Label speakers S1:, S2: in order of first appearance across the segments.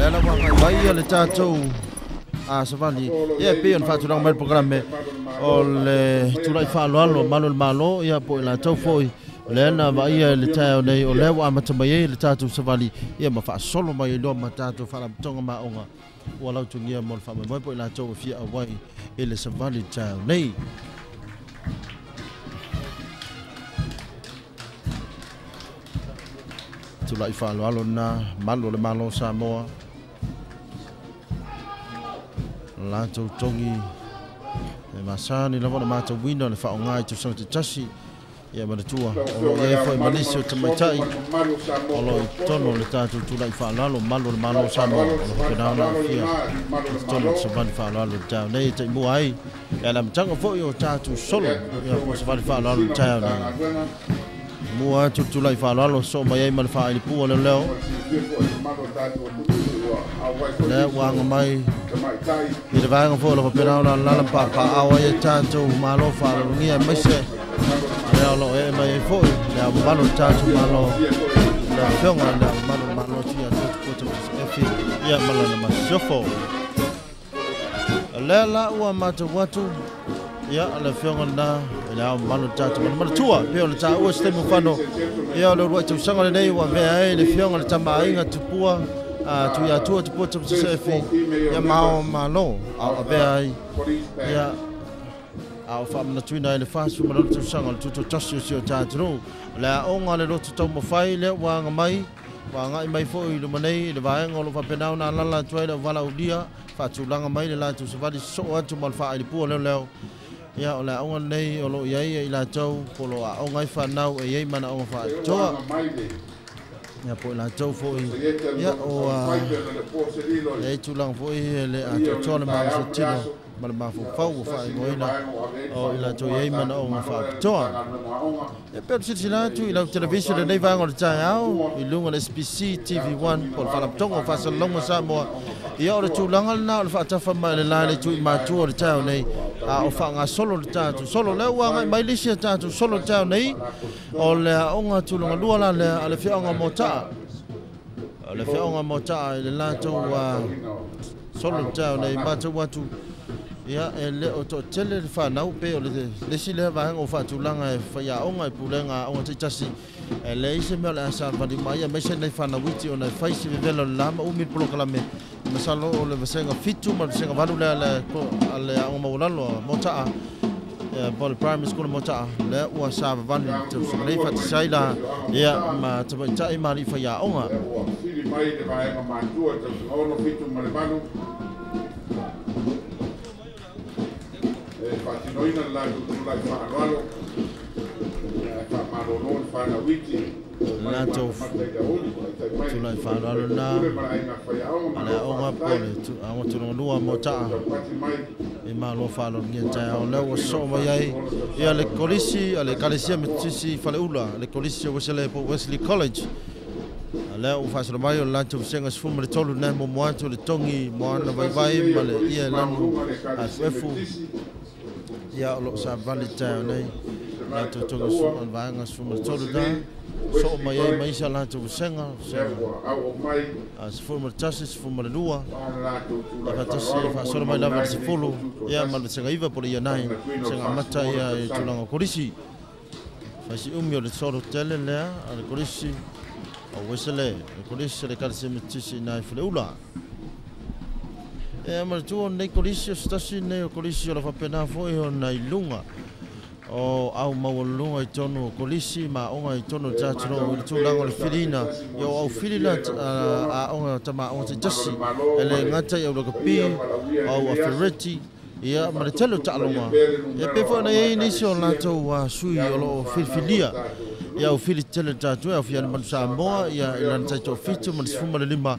S1: Le la ua agai mai le tatou savali ia pei ona faatulaga mai le polokalame o le tula'i faaaloalo malu o le Malo ia po o i latou foi o lea na vaaia i le taeao nei o lea ua amata mai ai le tatou savali ia ma faasolo mai ai loa ma tatou faalapotopotoga ma aoga ua lautugia mo le faamoemoe po o i latou e fia auai i le savali i le taeao nei. Tula'i faaaloalo lena malu o le Malo o Samoa latou togi e masani lava ona matauina le faaaoga i tausaga taitasi ia manatua o lo o i ai foi ma nisi o tamaitai o lo o i totonu o le tatou tula'i faaaloalo malu o le Malo o Samoa o lo o faapena ona aafia i totonu o le savali faaaloalo i le taeao nei e taimua ai e le amataga foi o tatou solo ia po o savali faaaloalo i le taeao nei. Mua atu le tula'i faaaloalo soo mai ai ma le faailipu o leoleo lea ua aga mai i le vaega foi o lo o faapena ona alala ma papaaao ai e tatou malo faaaloalogia aemaise lea o lo o ee mai ai foi le ao mamalu o le tatou Malo le afioga i le Ao Mamalu o le Malo Tuiatua Tupua Tamasese Efi ia ma lana masiofo. Lea la ua matau atu ia le afioga lena i le Ao Mamalu o le tatou Malo manatua pei ona taua se taimi ua fano ia o le uluai tausaga lenei ua avea ai le afioga i le Tama a Aiga Tupua Tuiatua Tupua Tamasese Efi ia ma Ao Malo a o avea ai ia a o faamanatuina ai le 46 tausaga o le tutoatasi o si o tatou atunuu. O le aoga a le loto taumafai lea ua aga mai ua agai mai foi i luma nei i le vaega o lo o faapena ona alaala atu ai le auvalaulia faatulaga mai le latou savali sosoo atu ma le faailipua leoleo. Ia o le aoga lenei o lo o i ai i latou po o lo o aoga ai fanau e i ai manaoga faapitoa ia po o i latou foi ia o e i ai tulaga foi e le atoatoa le malosi tino ma le mafaufau ua faaigoaina o i latou i ai manaoga faapitoa. E pei ona silasila atu i lau televisa i lenei vaega o le taeao i luga o le SBC TV1 po o le Faalapotopotoga o Faasalalauga Samoa. Ia o le tulaga lena o le faatafa mai o le la i le itu i matua o le taeao nei a o faagasolo le tatou solo. Lea ua agai mai le isi a tatou solo i le taeao nei o le aoga tulaga lua la lea a le Afioaga o Moataa. O le Afioaga o Moataa i le latou solo i le taeao nei matau atu ia e le o toatele le fanau pe o le isi lea vaega ua faatulaga e faiaoga i pulega aoga taitasi e leai se mea o le a savali uma ai aemaise nei fanau iti ona e fai si vevela o le la ma umi le polokalame. Masalo o le vasega 7 ma le vasega 8 lea a le aoga maualalo a Moataa po o le primary school a Moataa lea ua savavali i le tausaga nei faatasi ai la ia ma tamaitai ma alii faiaoga.
S2: Ua fili mai le vaega matua i tausaga 6, 7 ma le 8 e faatinoina le latou tula'i faaaloalo e faamalolo le fanau iti
S1: latou tula'i faaaloalo lena a le aoga po o le aoga tulaga lua Moataa i malo faaaloalogia taeao lea ua sosoo mai ai ia le kolisi a le Ekalesia Metotisi Faleula le kolisi o Wesley po o Wesley College. Lea ua faasolo mai o le latou vasega 13 lena e muamua atu le togi moana vaivai ma le ia e lanu aefuefu ia o lo o savali taeao nei latou togi o le vaega 13 lena soo mai ai ma isi a latou vasega 11, 12 e faatasi faasolo mai lava i le 10 ia ma le vasega 9 po o le year 9 vasega amata ia i tulaga o kolisi. Faisi umi o le solo tele lea a le kolisi o Wesley le kolisi o le Ekalesia Metotisi i nai Faleula. E manatua o lenei kolisi o se tasi lenei o kolisi o lo o faapena foi ona i luga o au maualuluga i totonu o kolisi ma aoga i totonu o le tatou i le tulaga o le filiina ia o au fili la aoga tama aoga taitasi e le gata i au lakapi o au afereti ia ma le tele o taaloga. Ia pei foi ona i ai nisi o latou sui o lo o filifilia ia au fili tele le tatou e aofia ai le Manu Samoa ia i lana taitoafitu ma le 15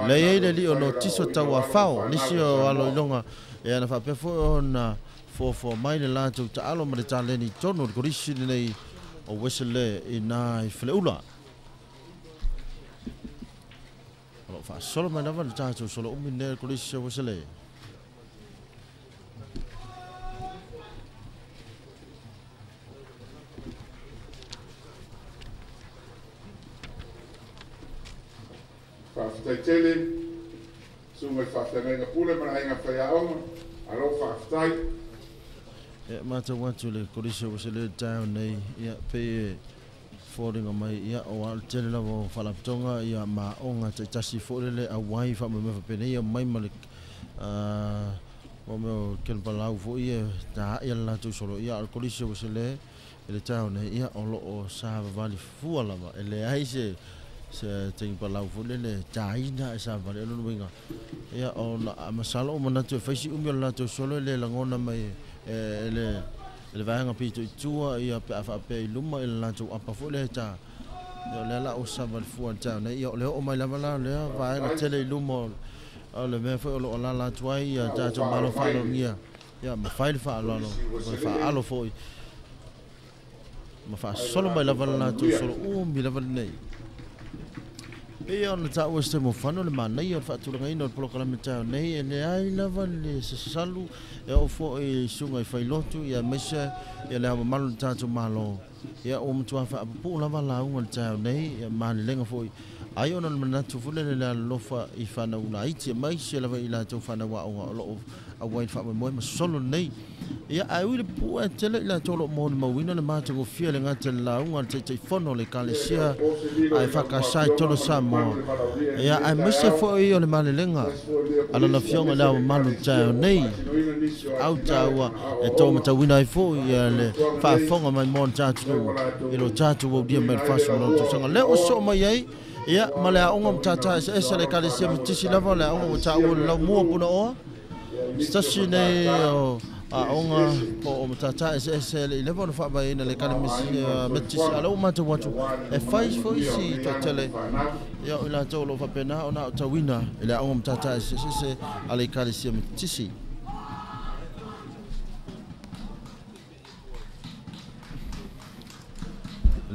S1: lea i ai le alii o Notiso Tauafao nisi o alo iloga ia na faapea foi ona foafoa mai le latou taalo ma le taleni i totonu o le kolisi lenei o Wesley i na i Faleula. O lo o faasolo mai lava le tatou solo umi lenei o le kolisi o Wesley.
S2: Faafetai tele. Suga i le faafeagaiga pule ma le aiga faiaoga, malo faafetai.
S1: Ia, matau atu le Kolisi o Ueselei i le taeao nei, ia, pei e foliga mai, ia, o le tele lava o faalapotopotoga, ia, ma aoga taitasi foi lele auai faamoemoe faapenei, omai ma le mea o kenipalau foi ia e taai a le latou solo, ia, a o le Kolisi o Ueselei i le taeao nei, ia, o lo o savavali fua lava, e leai se tenipalau foi lele e taina ae savavali. O lona uiga, ia, o masalo o manatu e fai si umi o le latou solo e le lagona mai e le vaega pito i tua, ia, pe a faapea i luma i le latou apa foi lea e ta. Ia, o lea la ua savavali fua i le taeao nei, ia, o le oo mai lava la lea vaega tele i luma o le mea foi o lo o alaala atu ai ia tatou malo faaloalogia, ia, ma fai le faaaloalo ma le faaalo foi ma faasolo mai lava le latou solo umi lava lenei. Pei ona taua se taimi o fano le manaia o le faatulagaina o le polokalame taeao nei, e leai lava le sasalu e oo foi i susuga i failotu, ia, aemaise ia le ao mamalu o le tatou Malo. Ia, ua matua faapupuu lava lauga i le taeao nei, ia, malelega foi ai ona le manatu foi lele le alolofa i fanau laiti, aemaise lava i latou fanau aoga o lo o auai i le faamoemoe ma solo nei. Ia, ae ui le pupuu ae tele i latou o lo o molimauina le matagofie le gata i le lauga a le Taitaifono o le Ekalesia ae faakasa i totonu o Samoa. Ia, aemaise foi o le malelega a lana afioga i le Ao Mamalu i le taeao nei, au taua e tau matauina ai foi ia le faafofoga mai mo le tatou i lo tatou aulia mai le 46 tausaga lea ua sosoo mai ai, ia, ma le aoga matata eseese a le Ekalesia Metotisi lava, le aoga ua taua le laumua Punaoa, se tasi nei o aoga po o matata eseese e le i leva ona faavaeina le Ekalesia Metotisi, a o lea ua matau atu e fai foi si toatele, ia, o i latou o lo o faapena ona aotauina i le aoga matata eseese a le Ekalesia Metotisi.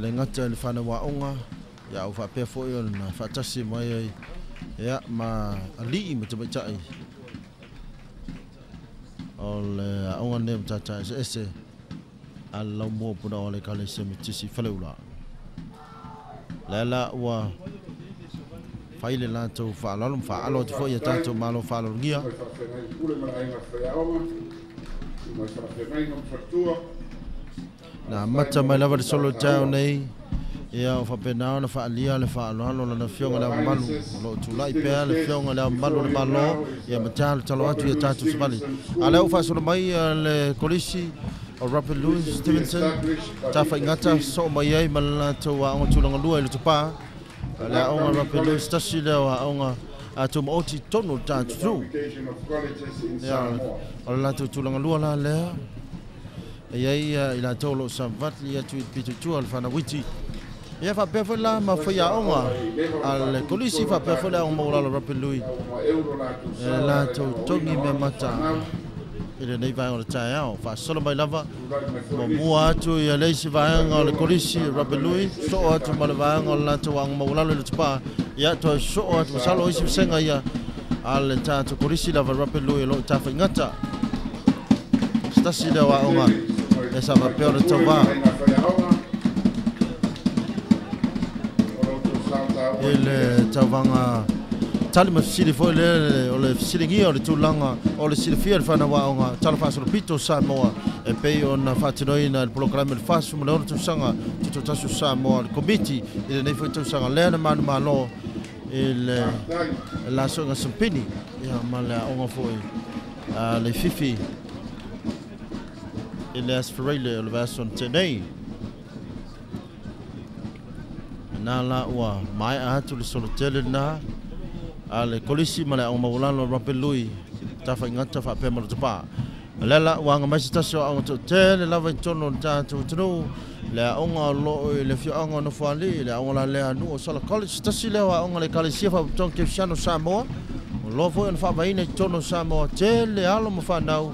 S1: Le gata i le fanau aoga, ia, ua faapea foi ona faatasi mai ai, ia, ma alii ma tamaitai o le aoga nei o matata eseese a le laumua Punaoa o le Ekalesia Metotisi i Faleula. Lea la ua fai le latou faaaloalo ma faaalo atu foi ia tatou malo faaloalogia.
S2: Mai faafeagaiga pule ma le aiga faiaoga, mai faafeagaiga ma faletua.
S1: Na amata mai lava le solo i taeao nei, ia, o faapena ona faaalia le faaaloalo lana afioga i le Ao Mamalu, o lo o tulai pea le afioga i le Ao Mamalu o le Malo, ia, ma talotalo atu ia tatou savali. A lea ua faasolo mai le Kolisi o Robert Louis Stevenson, tafaigata soo mai ai ma le latou aoga tulaga lua i Lotopa. Le aoga Robert Louis tasi lea o aoga tumaoti i totonu o le tatou, ia, o le latou tulaga lua la lea e i ai i latou o lo o savali atu i le pito i tua o le fanauiti. Ia, faapea foi la ma faiaoga a le Kolisi, faapea foi le aoga maualalo Robert Louis, e latou togi mea mata i lenei vaega o le taeao. Faasolo mai lava, muamua atu ia le isi vaega o le Kolisi Robert Louis, soo atu ma le vaega o le latou aoga maualalo i Lotopa, ia, toe soo atu masalo o isi vasega ia a le tatou Kolisi lava Robert Louis o lo o tafaigata. Se tasi lea o aoga e sa faapea o le tauvā i le tauvaga tali ma fesili foi lea o le fesiligia o le tulaga o le silafia i le fanau aoga tala faasolopito o Samoa e pei ona faatinoina i le polokalame o le 46 tausaga tutoatasi o Samoa, le Komiti i lenei foi tausaga lea na manumalo i le lasoiga sampini, ia, ma le aoga foi a Leififi i le Aso Faraile o le vaiaso na tea nei. Na la ua maea atu le solo tele lena a le Kolisi ma le aoga maualalo Robert Louis tafaigata faapea ma Lotopa. O lea la ua aga mai se tasi o aoga toatele lava i totonu o le tatou atunuu, le aoga o lo o i le afioaga o Nofoalii, le aoga la lea Nuu o Sala College, tasi lea o aoga a le Ekalesia Faapotopotoga Kerisiano Samoa, o loa foi ona faavaeina i totonu o Samoa, tele alo ma fanau.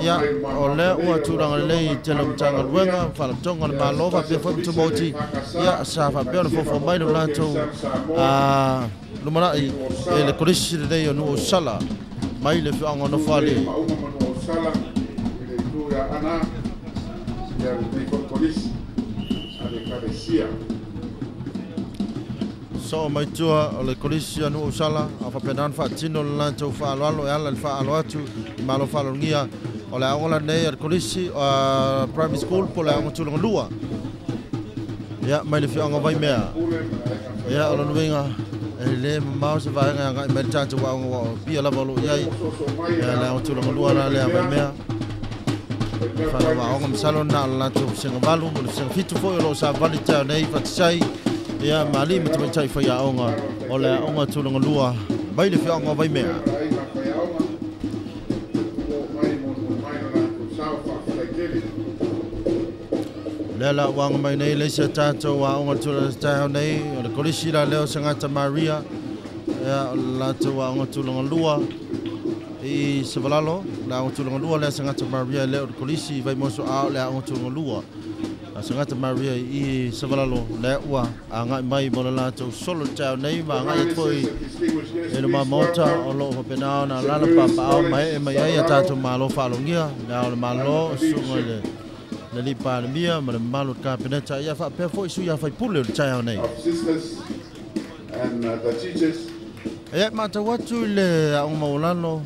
S1: Ia, o lea ua tulaga lelei i tele o Matagaluega, Faalapotopotoga a le Malo, faapea foi ma tumaoti, ia, sa faapea ona fofoa mai lo latou lumanai i le Kolisi lenei o Nuu o Sala mai le afioaga o Nofoalii.
S2: Mauga ma Nuu o Sala i le itu ia Aana, ia lenei foi Kolisi a le Ekalesia.
S1: Soo mai tua o le kolisi a Nu'uausala a faapena ona faatino le latou faaaloalo e ala i le faaalo atu i malo faalogia o le aoga lenei a le kolisi primary school po o le aoga tulaga lua. Ia mai le afioaga o Vaimea. Ia o lona uiga e lē mamao se vaega e agai mai le tatou aoga ua o pia lava o loo i ai. Ia le aoga tulaga lua la lea a Vaimea. Fanau aoga masalo na o le latou vasega 8 ma le vasega 7 foi o loo savali taeao nei fatasai. Ia ma alii ma tamaitai faiaoga o le aoga tulaga lua mai le afioaga o Vaimea. Lea la ua aga mai nei le isi a tatou aoga tulaga taeao nei o le kolisi la lea o Sagata Maria. Ia o le latou aoga tulaga lua i Savalalo, le aoga tulaga lua lea Sagata Maria e le o le kolisi i Vaimoso a o le aoga tulaga lua a Sagata Maria i Savalalo lea ua agai mai mo le latou solo i le taeao nei ma agai atu foi i luma maota o loo faapena ona alaala papaao ma ee mai ai a tatou malo faalogia le ao o le Malo susuga i le alii Palemia ma le mamalu o le Kapeneta ia faapea foi sui usufono o le taeao nei. Ia matau atu i le aoga maualalo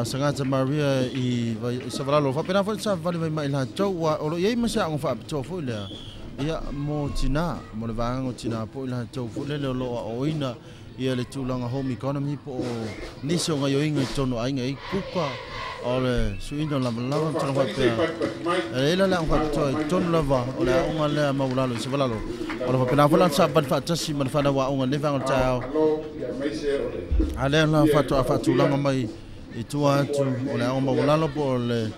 S1: Sagata Maria i Savalalo faapena foi le savavali mai ma i latou ua o lo o i ai ma se aoga faapitoa foi lea ia mo tina mo le vaega o tina po o i latou foi lele o lo o aoaoina ia le tulaga home economy po o nisi o gaioiga i totonu o aiga e i ai kuka o le suiina o lavalava ma tulaga faapea. E i ai la le aoga faapitoa i totonu lava o le aoga lea maualalo i Savalalo. O lo o faapena foi la ona savavali faatasi ma le fanau aoga i lenei vaega o le taeao. A lea la faatoa faatulaga mai i tua atu o le aoga maualalo po o le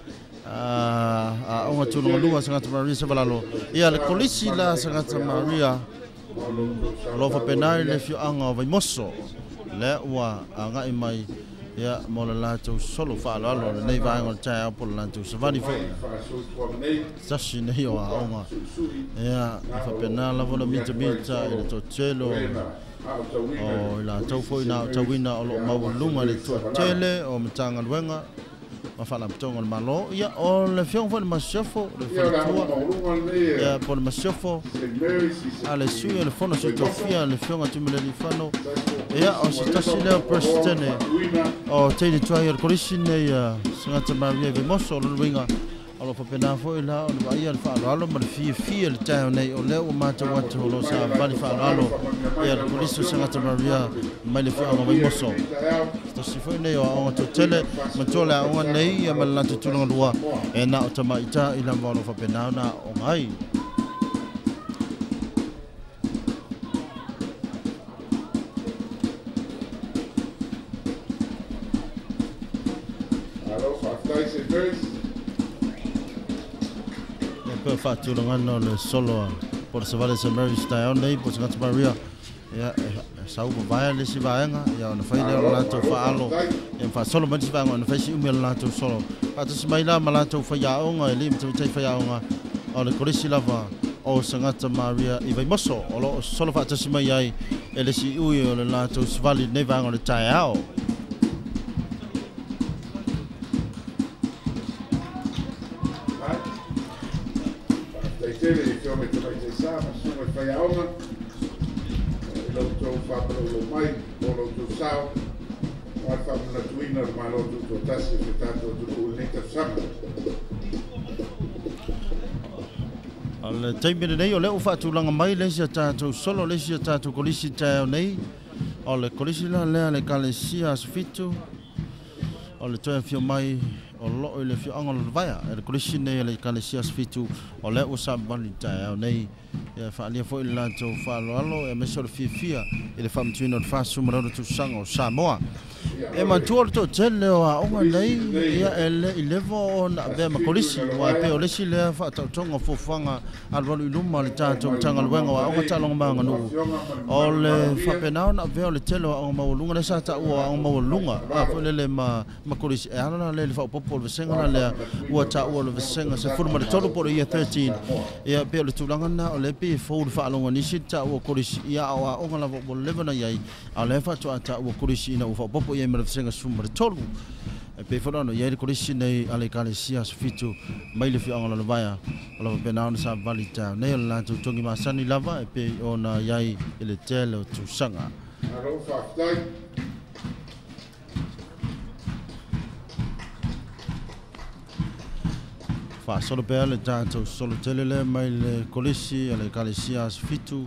S1: aoga tulaga lua Sagata Maria Savalalo. Ia le kolisi la Sagata Maria o lo o faapena i le afioaga o Vaimoso lea ua agai mai ia mo le latou solo faaaloalo o lenei vaega o le taeao po o le latou savali foi. Tasi nei o aoga ia e faapena lava ona mitamita i le toatele o i latou foi na aotauina o lo o maualuga i le toatele o Matagaluega ma Faalapotopotoga o le Malo. Ia o le afioga foi i le Masiofo, le faletua ia po o le Masiofo a le sui o le Fono Sui Tofia le afioga Tuimalealiifano. Ia o se tasi lea o Peresetene o teine tuai o le kolisi nei a Sagata Maria i Vaimoso. O lona uiga o lo o faapena foi la ona vaaia le faaaloalo ma le fiafia i le taeao nei o lea ua matau atu o lo o savali faaaloalo ia le kolisi o Sagata Maria mai le afioaga o Vaimoso. Tasi foi nei o aoga toatele matua le aoga nei ia ma le latou tulaga lua e na o tamaitai lava o lo o faapena ona aooga ai. Ia pea faatulagana o le solo a po o le Savali St Mary's taeao nei po o Sagata Maria. Ia e sau vavaea le isi vaega ia ona fai lea o le latou faaalo ia ma faasolo mai le isi vaega ona fai si umi o le latou solo. Faatasi mai la ma latou faiaoga e alii ma tamaitai faiaoga o le kolisi lava o Sagata Maria i Vaimoso o lo o solo faatasi mai ai e le isi ui o le latou savali i lenei vaega o le taeao.
S2: Faafetai tele i Afioga i Tamaitai Sa ma Susuga i Faiaoga i lo outou faapalaulau mai mo lo outou sao aua le faamanatuina o le Malo Tutoatasi o si o tatou atunuu i lenei tausaga.
S1: O le taimi lenei o lea ua faatulaga mai le isi a tatou solo, le isi a tatou kolisi i le taeao nei. O le kolisi la lea a le Ekalesia Aso Fitu o le toe afio mai o loo i le afioaga o Lalovaea e le kolisi nei a le Ekalesia Aso Fitu o lea ua savavali i le taeao nei. Ia faaalia foi le latou faaaloalo aemaise o le fiafia i le faamanatuina o le 46 tausaga o Samoa. E manatua le toatele o aoga nei ia e le i leva ona avea ma kolisi aua e pei o le isi lea faataotoga o fuafuaga alualu i luma o le tatou Matagaluega o Aoga, Taaloga ma Aganuu o le faapena ona avea o le tele o aoga maualuga lea sa taua o aoga maualuga a foi lele ma kolisi e ala la lea i le faaopoopo o le vasega la lea ua taua o le vasega 13 po o le Year 13. Ia pei o le tulaga lena o lea pei e fou i le faalogo a nisi le taua o kolisi ia a o aoga lava ua leva ona i ai a o lea faatoa taua kolisi ina ua faaopoopo i ai ma le vasega 13. E pei foi ona i ai le kolisi nei a le Ekalesia Aso Fitu mai le afioaga o Lalovaea o lo o faapena ona savavali i le taeao nei o le latou togi masani lava e pei ona i ai i le tele o tausaga.
S2: Malo faafetai.
S1: Faasolo pea le tatou solo tele lea mai le kolisi a le Ekalesia Aso Fitu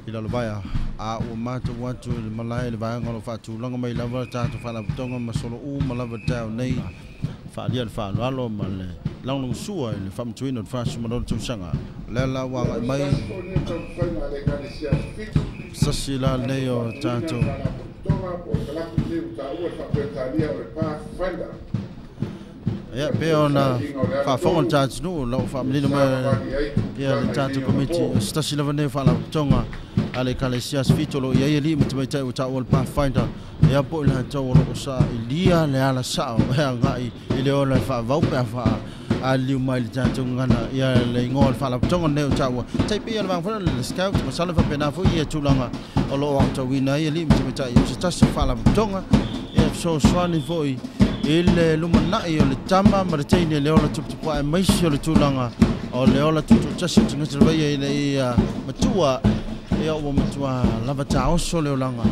S1: i Lalovaea a ua matou atu i le malae i le vaega o lo o faatulaga mai lava le tatou faalapotopotoga ma solo uma lava le taeao nei faaalia le faaaloalo ma le lagolagosua i le faamatuina o le 43 tausaga. O lea la ua agai mai sasi la lenei o tatou Ia, pei ona faafofoga le tatou o lo o faamanino mai ia le tatou komiti, o se tasi lava lenei o faalapotopotoga a le Ekalesia Aso Fitu o lo o i ai alii ma tamaitai ua taua le Pathfinder, ia po o i latou o lo o sailia le ala sao e agai i le ola e faavau pe a faaliliu mai le tatou gagana ia le igoa o le faalapotopotoga lenei o taua. Tai pei o le vaega foi lea o le Scout, masalo e faapena foi ia tulaga o lo o aotauina ai alii ma tamaitai o se tasi o faalapotopotoga e fesoasoani foi i le lumanai o le tama ma le teine le ola tuputupuae aemaise o le tulaga o le ola tutoatasi o tagata lava ia ina ia matua ia ua matua lava taoso le olaga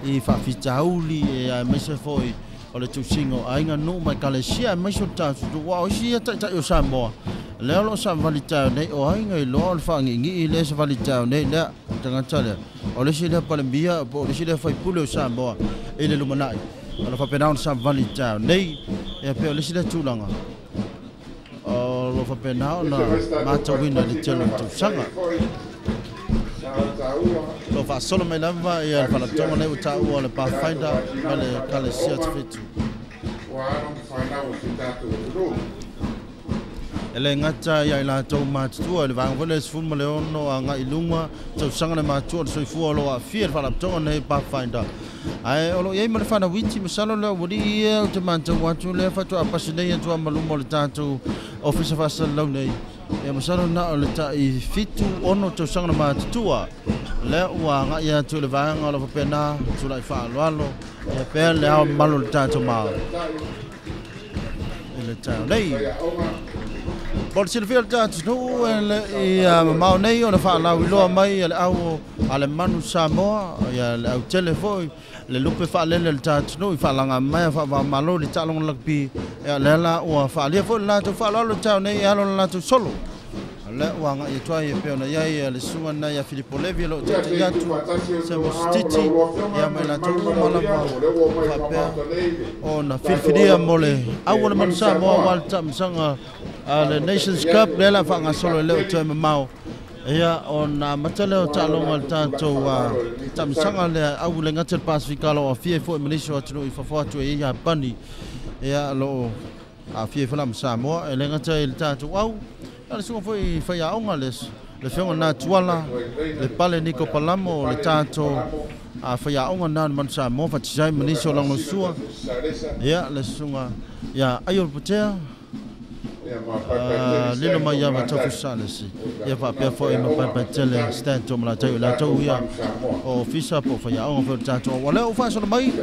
S1: i faafitauli aemaise foi o le tusiga o aiga, nuu ma ekalesia aemaise o le tatou aua o isi ia taitai o Samoa lea o lo o savali taeao nei o aiga iloa o le faagigii lea e savali taeao nei lea tagata lea o le isi lea Palemia po o le isi lea faipule o Samoa i le lumanai o lo o faapena ona savali taeao nei ia pei o le isi lea tulaga o lo o faapena ona matauina i le tele o tausaga. O lo o faasolo mai lava ia le faalapotopotoga lenei ua taua o le Pathfinder ma le Ekalesia Tafiti. E le gata ia i latou matutua i le vaega foi lea 16 agai i luga tausaga le matua o le soifua o lo o aafia i le faalapotopotoga lenei Pathfinder. Ae o lo o i ai ma le fanau iti masalo lea ualii ia ou te matau atu lea faatoa pasi nei atu lava ma luma o le tatou ofisa faasalalau nei. Ia masalo na o le tai 7, 6 tausaga na matutua lea ua agai atu i le vaega o lo o faapena tulai faaaloalo ia pea le ao mamalu o le tatou Malo i le taeao nei. Mo le silafia o le tatou nuu e le i mamao nei ona faalauiloa mai e le au a le Manu Samoa, ia le autele foi, le lupe faalele o le tatou nuu i faalagamaea faava-o-Malo i le taaloga lakapi. Ia lea la ua faaalia foi le latou faaaloalo i le taeao nei e alo le latou solo. Lea ua agai atu ai e pei ona i ai le susuga lena ia Filipo Levi o lo o taitai atu, Samuel Sititi, ia ma i latou uma lava faapea ona filifilia mo le au o le Manu Samoa aua le taamilosaga a le Nations Cup lea o le a faagasolo e le o toe mamao. Ia ona amata lea o taaloga a le tatou taamilosaga lea au le gata i le Pasefika o lo o aafia ai foi ma nisi o atunuu i fafo atu e i ai Iapani ia o lo o aafia ai foi la ma Samoa. E le gata i le tatou au, a o le susuga foi i faiaoga le afioga lena Tuala le Pale Niko Palamo o le tatou faiaoga lena o le Manu Samoa faatasi ai ma nisi o lagolagosua ia le susuga ia Aiolo Putea lilo mai ia Vatofu Salesi ia faapea foi ma Paepaetele Stan Tomalatau i latou ia o ofisa po o faiaoga foi o le tatou aoga. O lea ua faasolo mai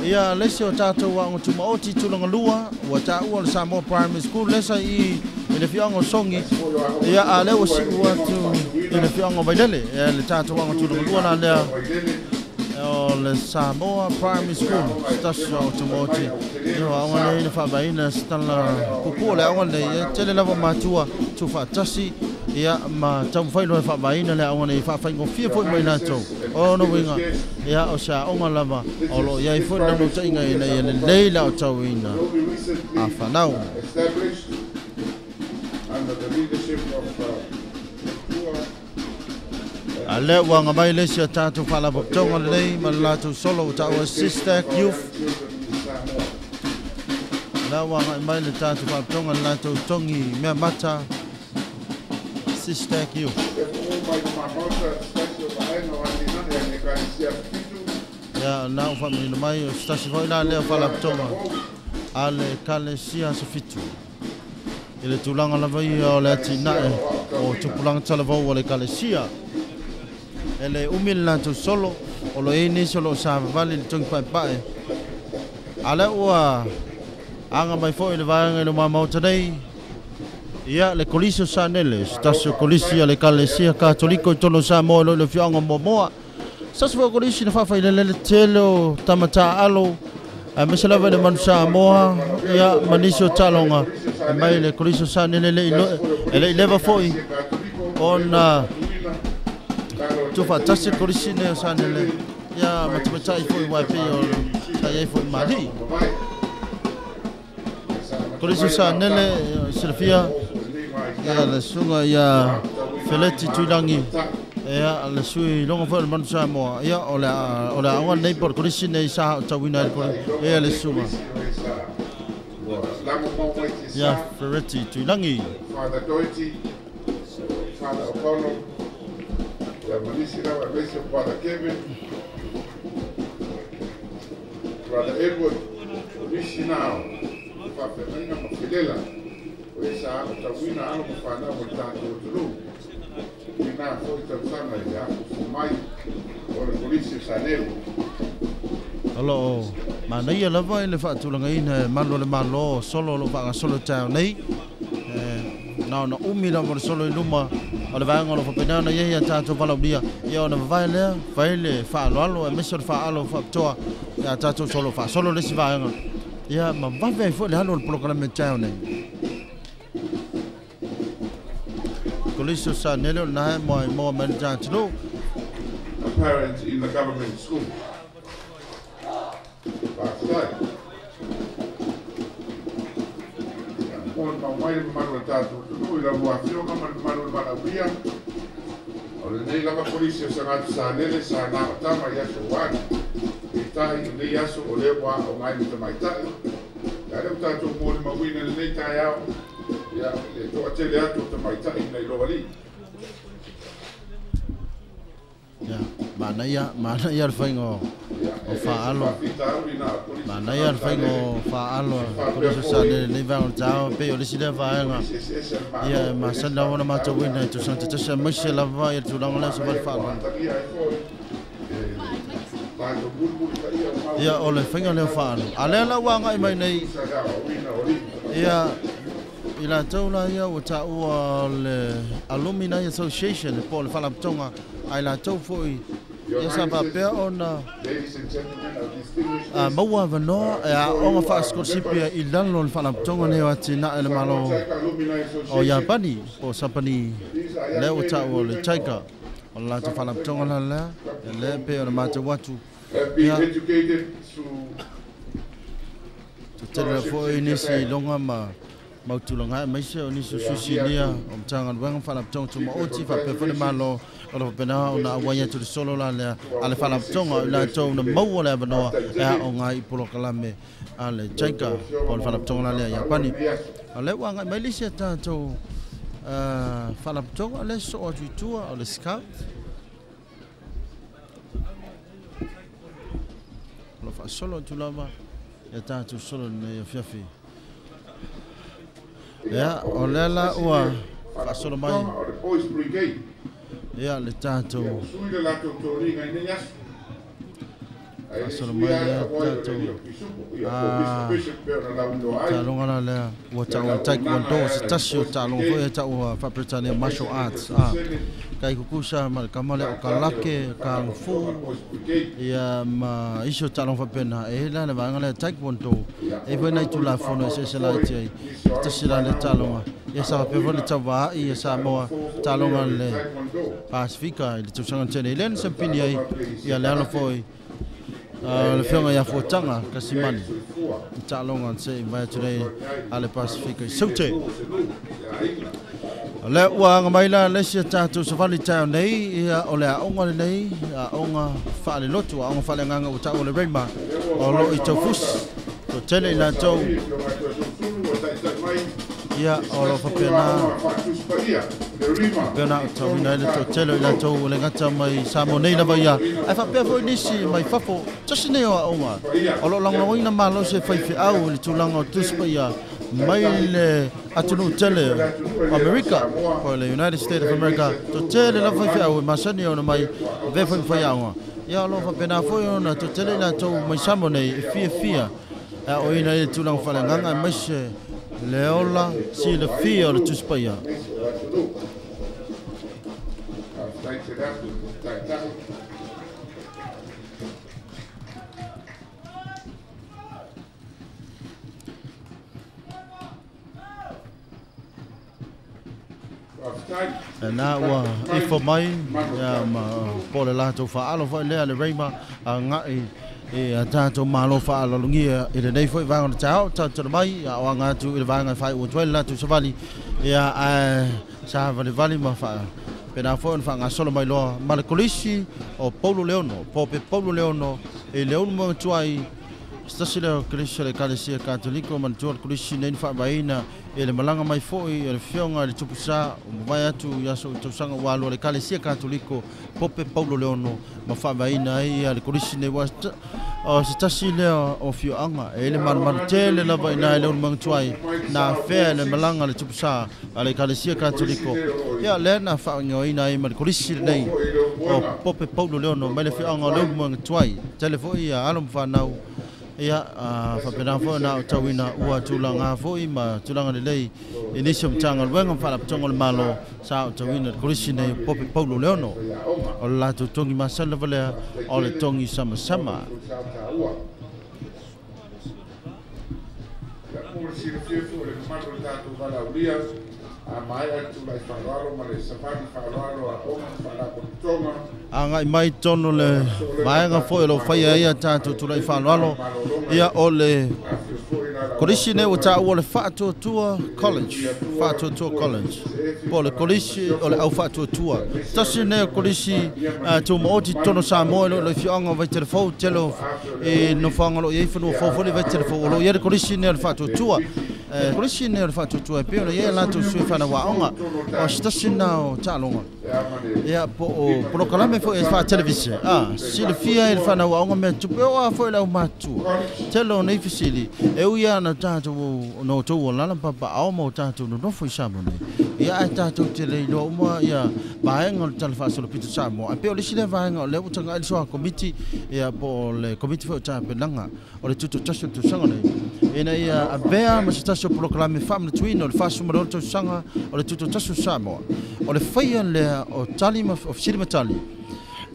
S1: ia le isi o tatou aoga tumaoti tulaga lua ua taua o le Samoa Primary School lea sa i i le afioaga o Sogi ia a lea ua siu atu i le afioaga o Vailele le tatou aoga tulaga lua la lea o le Samoa Primary School se tasi o aoga tumaoti ia o aoga nei na faavaeina se tala puupuu o le aoga lenei e tele lava matua tuufaatasi ia ma taumafai loa e faavaeina le aoga nei faafaigofie foi mo i latou. O lona uiga ia o se aoga lava o lo o i ai foi le naunautaiga ina ia lelei le aotauina a fanau. A lea ua aga mai le isi a tatou faalapotopotoga lenei ma le latou solo ua taua Sistac Youth. Lea ua agai mai le tatou faalapotopotoga le latou togi mea mata Sistac Youth. Ia, na ua faamanino mai o se tasi foi la lea o faalapotopotoga a le Ekalesia Aso Fitu. I le tulaga lava ia o le atinae o tupulaga talavou a le Ekalesia. E le umi le latou solo, o lo o i ai nisi o lo o savavali i le togi paepae A lea ua aga mai foi le vaega i le mamaota nei. Ia le Kolisi o Sanele, se tasi o Kolisi a le Ekalesia Katoliko i totonu o Samoa i lo le afioaga o Moamoa. Se tasi foi o Kolisi na faafailele le tele o tama taaalo aemaise lava i le manu Samoa, ia ma nisi o taaloga e mai le Kolisi o Sanele e le i leva foi ona tuufaatasi le Kolisi nei o Sanele, ia ma tamaitai foi ua e pei o sa i ai foi ma alii. Kolisi o Sanele, silafia ia le susuga ia Feleti Tuilagi, ia le sui logo foi o le manu Samoa, ia o le aoga lenei po o le Kolisi nei sa aotauina ai le ia le susuga ia Feleti Tuilagi.
S2: Father Doherty, Father O'Connell, ia manisi lava aemaise o Brother Kevin, Brother Edward, o nisi na o faafeagaiga ma felela o e sa aotauina alo ma fanau o le tatou atunuu i na foi tausaga i le afufu mai o le Kolisi o Sanele.
S1: O loo manaia lava i le faatulagaina e malu o le Malo solo o loo faagasolo i taeao nei. Na ona umi lava o le solo i luma o le vaega o lo o faapena ona i ai a tatou valaaulia, ia ona vavae lea fai le faaaloalo aemaise o le faaalo faapitoa ia tatou solo faasolo le isi vaega, ia ma vave ai foi le alu o le polokalame i taeao nei. Kolisi o Sanele o lena e moa moa mai le tatou.
S2: A parent in the government school. Faafetai. Mo le mau mai le mamalu o le tatou atunuu i lau afioga ma le mamalu o le valaaulia. O lenei lava Kolisi o Sagatu Sanele sa na o tama i aso ua alu. Peitai i lenei aso o lea ua aoga ai ma tamaitai. Ia lea ua tatou molimauina lenei taeao, ia le toatele atu o tamaitai nai lo alii.
S1: Ia, manaia, manaia le faiga o faaalo. Manaia le faiga o faaalo Kolisi o Sanele lenei vaega o le taeao, pei o le isi lea vaega. Ia e masani lava ona matauina i tausaga taitasi aemaise lava ia le tulaga lea o se vale faaaloalo. Ia o le faiga lea o faaalo. A lea la ua agai mai nei ia i latou la ia ua taua le Alumni Association po o le faalapotopotoga a i latou foi ia sa faapea ona maua avanoa e aoga faasikolasipi i lalo o le faalapotopotoga nei o atinae le Malo o Iapani po o Sapani lea ua taua le JICA. O le latou faalapotopotoga la lea lea pei ona matou atu. Ia tetele foi nisi iloga ma mautulaga aemaise o nisi o suisinia o Matagaluega faalapotopotoga tumaoti faapea foi le Malo o lo faapena ona auai atu le solo la lea a le faalapotopotoga o i latou na maua le avanoa e aoga i polokalame a le JICA po o le faalapotopotoga la lea Iapani. O lea ua agai mai le isi a tatou faalapotopotoga lea sosoo atu i tua o le Scout. O lo faasolo atu lava ia tatou solo lenei afiafi. Ia, o lea la ua faasolo mai
S2: O le Boys Brigade.
S1: ia le tatou
S2: Ia ua sui le latou toniga i nei aso. Ae le
S1: faasolo
S2: sui
S1: mai
S2: lava
S1: lea
S2: le auai o le
S1: tatou
S2: alii o pisupo. Ia po o Mr Bishop pei ona lauiloa ai.
S1: taaloga la lea ua
S2: Ia
S1: taua
S2: le
S1: le Taekwondo,
S2: auaunaga
S1: se
S2: e ala i le
S1: tasi o
S2: Boys
S1: taaloga foi
S2: Brigade.
S1: e taua faa-Peretania martial
S2: Aemaise le
S1: arts.
S2: Toetuisele.
S1: Kai kukusa ma le kama lea o
S2: Taitai o
S1: karate, kung fu,
S2: Faalapotopotoga Boys Brigade.
S1: ia ma isi o taaloga faapena. E la le vaega lea Taekwondo
S2: Ia
S1: e
S2: o le
S1: foi nai
S2: mau foi le
S1: tulafono
S2: faafoe
S1: eseese laiti ai.
S2: nisi o
S1: Se
S2: alo
S1: tasi
S2: ma
S1: la lea
S2: fanau ua
S1: taaloga. Ia sa faapea foi le
S2: aoaoina
S1: tauvaai
S2: i
S1: ia
S2: le taaloga
S1: Samoa
S2: fou foi lea
S1: taaloga
S2: o le
S1: le
S2: Taekwondo.
S1: Pasifika i le tausaga na tea nei. Lea na
S2: O le
S1: sampini ai
S2: taaloga pei se
S1: ia le alo
S2: karate.
S1: foi
S2: Ia e
S1: le
S2: i ai
S1: afioga
S2: le
S1: ia
S2: taaloga
S1: Fuataga
S2: e tutupu i ai le
S1: Kasimani
S2: soifua.
S1: i taaloga se i vae atu nei
S2: Fesoasoani ai
S1: a le Pasifika i
S2: faalogolosi
S1: Saute.
S2: le nuu o se nuu i aiga.
S1: O lea ua aga mai la le isi a tatou savali taeao nei, ia o le aoga lenei, aoga faalelotu, aoga faaleagaga ua taua le Rema
S2: Lea ua
S1: o
S2: oo mai
S1: loo
S2: i
S1: i
S2: le
S1: Taufusi.
S2: Maota
S1: Toatele i
S2: o
S1: latou
S2: Sauli afioga i Toesolusulu ua taitai mai
S1: ia
S2: i se
S1: o loo
S2: tasi foi o
S1: faapena
S2: aoga faatusi paia le Rima
S1: faapea
S2: i
S1: ona
S2: totonu
S1: aotauina
S2: o
S1: ai
S2: le
S1: le
S2: tatou
S1: toatele o i
S2: atunuu.
S1: latou o le gata mai Samoa
S2: Ia
S1: nei lava
S2: masalo
S1: ia
S2: ina
S1: ae faapea foi
S2: faalapotopotoga
S1: nisi mai
S2: faalogo
S1: fafo. Tasi nei o aoga
S2: tusi paia
S1: o loo
S2: lea
S1: lagolagoina
S2: ua
S1: malosi e
S2: taitai mai ai le
S1: faifeau i le
S2: aso
S1: tulaga o
S2: faafetai
S1: tusi
S2: tele
S1: paia mai
S2: taitai
S1: le
S2: mo le
S1: atunuu
S2: silafia
S1: tele
S2: foi e le atunuu e
S1: o
S2: le o
S1: Amerika
S2: Samoa
S1: po o le United
S2: o lo o
S1: States
S2: i
S1: of
S2: ai nei
S1: America.
S2: se atunuu o le
S1: Toatele lava
S2: lalolagi
S1: faifeau e masani ona mai
S2: lea ua
S1: avea foi
S2: augasa
S1: ma
S2: mai
S1: faiaoga. Ia o loo
S2: ia
S1: faapena foi ona
S2: molimauina le
S1: toatele i
S2: taua o
S1: latou
S2: le
S1: mai
S2: aoga
S1: Samoa
S2: o
S1: nei e
S2: lenei aoaoga
S1: fiafia O ina i tulaga faaleagaga aemaise le ola silafia o le Tusi Paia. Na ua ifo mai ia ma po le latou faaalo foi lea le Raima agai e a tatou malo faalalogia i lenei foi vaega o le taeao tatou mai a o aga atu i le vaega e faaiu atu ai le latou savali ia ae savalivali ma faapena foi ona faagasolo mai loa ma le kolisi o Paulo Leono Pope Paulo Leono i le Ulumatua se tasi lea o kolisi o le Ekalesia Katoliko manatua le kolisi nei na faavaeina e le malaga mai foi e le afioga i le Tupusa o mavae atu i aso o tausaga ua alu a le Ekalesia Katoliko Pope Paulo Leono ma faavaeina ai le kolisi nei ua o se tasi lea o afioaga e le malumalu tele lava ina i le Ulumatua na afea le malaga le Tupusa a le Ekalesia Katoliko ia lea na faaigoaina ai ma le kolisi lenei o Pope Paulo Leono mai le afioaga o le Ulumatua tele foi ia alo ma fanau ia faapena foi na o tauina ua tulaga foi ma tulaga lelei i nisi o Matagaluega ma Faalapotopotoga o le Malo sa o tauina le kolisi nei o Pope Paulo Leono o le latou togi masani lava lea o le togi samasama. Agai mai tonu le vaega foi o lo faia ai a tatou tulai faaaloalo ia o le kolisi nei ua taua le Faatuatua College, Faatuatua College po o le kolisi o le au faatuatua tasi nei o kolisi tumaoti totonu o Samoa i le afioaga o Vaitelefou tele e nofoaga o lo o i ai fanua fou foi le Vaitelefou o lo o i ai le kolisi nei o le Faatuatua. Kolisi nei o le Faatuatua e pei ona i ai a latou sui fanau aoga o se tasi na o taaloga ia po o polokalame foi e faatelevise silafia i le fanau aoga mea tupe o a foi le aumatua tele o nei fesili e ui lava na tatou na outou alala ma papaao ma o tatou nonofo i Samoa nei ia ae tatou te le iloa uma ia vaega o le Tala Faasolopito Samoa ae pei o le isi lea vaega o lea ua tagai le soa komiti ia po o le komiti foi o tapenaga o le tutoatasi o le tausaga nei ina ia avea ma se tasi o polokalame faamanatuina o le 46 tausaga o le tutoatasi o Samoa o le faia lea o tali ma o fesili ma tali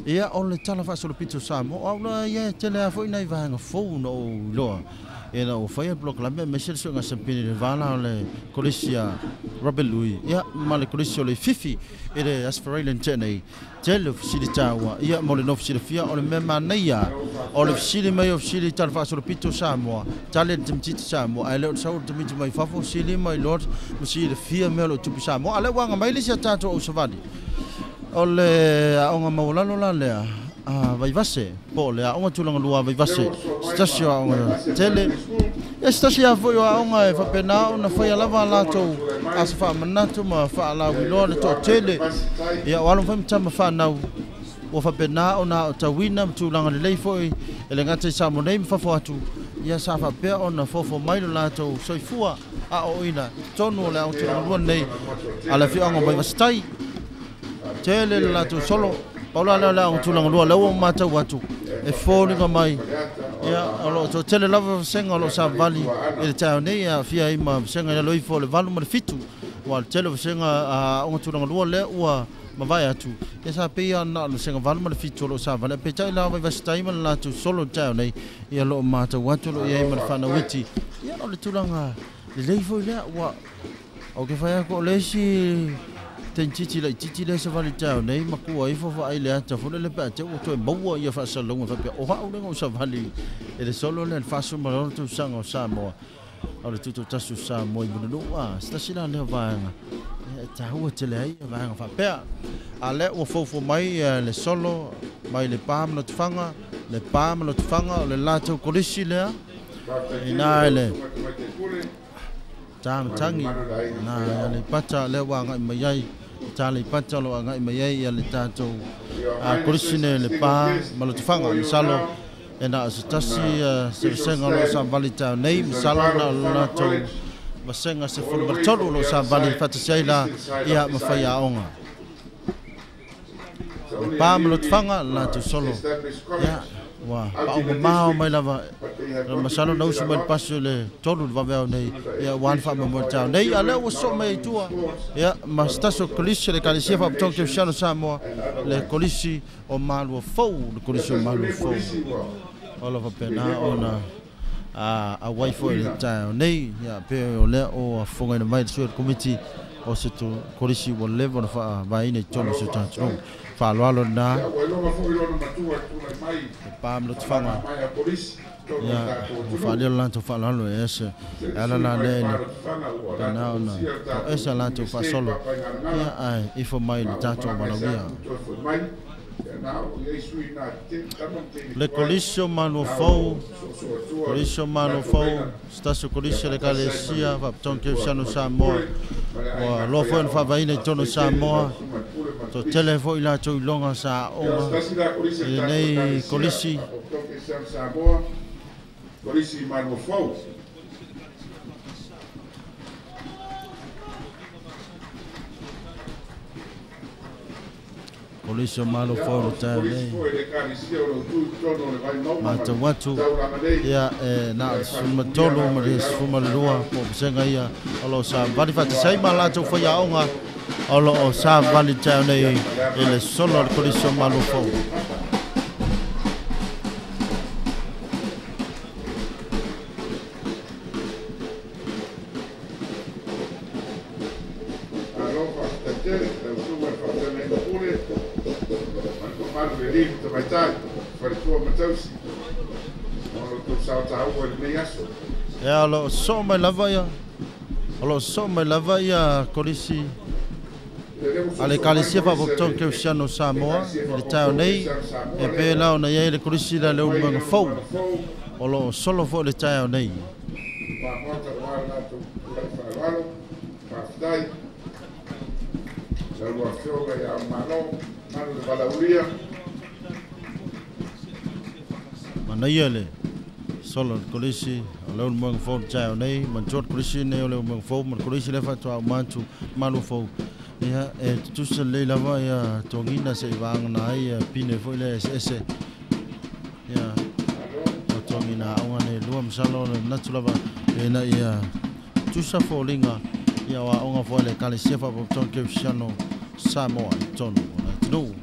S1: ia o le Tala Faasolopito o Samoa au la ia e tele lava foi nai vaega fou na ou iloa ina ua faia le polokalame aemaise le suega sampini i le va la o le kolisi a Robert Louis ia ma le kolisi o le Fifi i le Aso Faraile na tea nei tele o fesili taua ia mo le nofo silafia o le mea manaia o le fesili mai o fesili i Tala Faasolopito o Samoa tali le tamaitiiti Samoa ae le o le sau o le tamaiti mai fafo sili mai loa ma silafia mea o lo o tupu i Samoa a lea ua aga mai le isi a tatou au savali o le aoga maualalo la lea a Vaivase po o le aoga tulaga lua a Vaivase se tasi o aoga tele ia se tasi lava foi o aoga e faapena ona faia lava a latou aso faamanatu ma faalauiloa le toatele ia o alo foi ma tama fanau ua faapena ona aotauina ma tulaga lelei foi e le gata i Samoa nei ma fafo atu ia sa faapea ona fofo mai lo latou soifua aoaoina totonu o le aoga tulaga lua lenei a le afioaga o Vaivase-tai tele le latou solo pau la lea o le aoga tulaga lua lea ua matau atu e foliga mai ia o lo o toatele lava vasega o lo o savavali i le taeao nei e aafia ai ma vasega i lalo ifo o le 8 ma le 7 ua le tele o vasega aoga tulaga lua lea ua mavae atu ia sa pei lava na o le vasega 8 ma le 7 o lo o savavali ae peitai la o Vaivase-tai ma le latou solo i le taeao nei ia o lo o matau atu o lo o i ai ma le fanau iti ia o le tulaga lelei foi lea ua ou te fai atu o le isi tentiti laitiiti lea savali i le taeao nei ma tua ifo vaai le ata foi lele pe a te ua toe maua ia faasalalauga faapea o au lea na ou savali i le solo lea i le 46 tausaga o Samoa o le tutoatasi o Samoa i Mulinuu a se tasi la lea o vaega e taua tele ai ia vaega faapea a lea ua foufou mai le solo mai le pa ma Lotofaga le pa ma Lotofaga o le latou kolisi lea ina i le Tamatagi na Aleipata lea ua agai mai ai ta Aleipata o lo o agai mai ai ia le tatou kolisi nei o le pa ma Lotofaga masalo e na o se tasi se vasega o lo o savavali i taeao nei masalo na o le latou vasega 13 o lo o savavali faatasi ai la ia ma faiaoga. Pa ma Lotofaga le latou solo ia ua paaumamao mai lava masalo na usu mai le pasi o le 3 le vaveao nei ia ua le faamoemoe le taeao nei a lea ua sosoo mai ai tua ia ma se tasi o kolisi o le Ekalesia Faapitoa Kerisiano Samoa le kolisi o Malua Fou le kolisi o Malua Fou o lo faapena ona auai foi le taeao nei ia pe o lea o afofogaina mai le sui o le komiti o se kolisi ua leva ona faavaeina i totonu o si o tatou atunuu faaaloalo lena e pa ma Lotofaga ia ua faalia le latou faaaloalo e ese e ala la lea i le pena ona o ese a latou faasolo ia ae ifo mai le tatou valaaulia. Le kolisi o Malua Fou, kolisi o Malua Fou, se tasi o kolisi o le Ekalesia Faapitoa Kerisiano Samoa ua loa foi ona faavaeina i totonu o Samoa toatele foi latou iloga sa aoga i lenei kolisi.
S2: Kolisi Malua Fou.
S1: Kolisi o Malua Fou le taeao nei. Matau atu ia e na o le 13 ma le 12 po o vasega ia o lo o savali faatasi ai ma latou faiaoga o lo o savali le taeao nei i le solo a le Kolisi o Malua Fou.
S2: Malo faafetai tele lau susuga i le faafeagaiga pule ma le mamalu i le alii ma tamaitai, faletua ma tausi mo lo outou sao taua i lenei aso.
S1: Ia o lo o sosoo mai lava ia o lo o sosoo mai lava ia kolisi
S2: Ia lea ua
S1: a le
S2: soosoo mai
S1: Ekalesia
S2: ma ese
S1: Faapoutotogi
S2: le
S1: Kerisiano Samoa
S2: Ekalesia
S1: i le taeao
S2: Faapoutotogi
S1: nei
S2: Kerisiano
S1: e
S2: Samoa
S1: pei
S2: lea
S1: la ona i ai le kolisi lea
S2: ua
S1: le
S2: mai
S1: ulumaga
S2: le
S1: fou
S2: ulumaga fou
S1: o lo o solo foi le taeao nei.
S2: Maota aua le latou tulai faaaloalo. Faafetai lau afioga ia Malo, malu le valaaulia.
S1: Manaia le solo le kolisi o le ulumaga fou le taeao nei manatua le kolisi nei o le ulumaga fou ma le kolisi lea faatoa uma atu Malua Fou ia e tutusa lelei lava ia togina se'i vagana ai ia pine foi lea eseese ia o togina aoga nei lua masalo o le manatu lava ina ia tutusa foliga ia o aoga foi a le Ekalesia Faapoutotogi Kerisiano Samoa i totonu o le atunuu.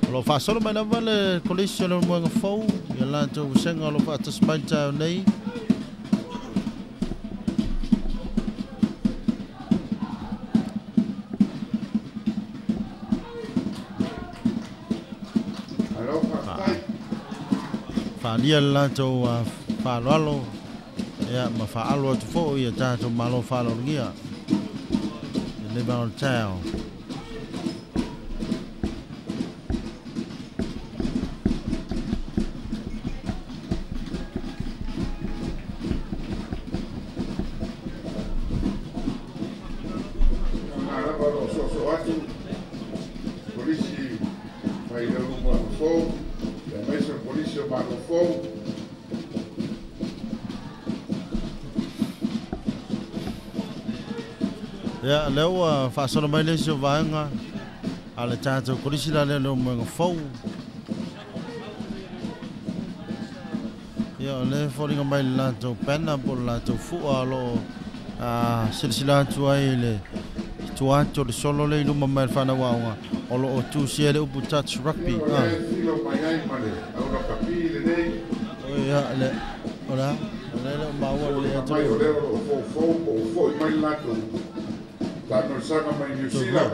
S1: O lo o faasolo mai lava le kolisi o le ulumaga fou ia latou vasega o lo o faatasi mai le taeao nei.
S2: Malo faafetai.
S1: Faaalia le latou faaaloalo ia ma faaalo atu foi ia tatou malo faaaloalogia i lenei vaega o le taeao.
S2: Na lava o lo o soosoo atu polisi mai le ulumaga fou, aemaise o polisi o Malo Fou.
S1: Ia lea ua faasolo mai le isi o vaega a le tatou kolisi la lea o le ulumaga fou. Ia o lea e foliga mai le latou banner po o le latou fua o lo o silasila atu ai i le tua atu o le solo lea i luma mai o le fanau aoga o lo o tusia ai le upu touch rugby.
S2: Ia o lea e filo mai ai ma le au lakapi lenei.
S1: Ia le o le a o lea e le o maua lelei
S2: Foliga
S1: atu
S2: mai
S1: le
S2: o lea o lo o foufou po o foi mai le latou taamilosaga mai Niu Sila.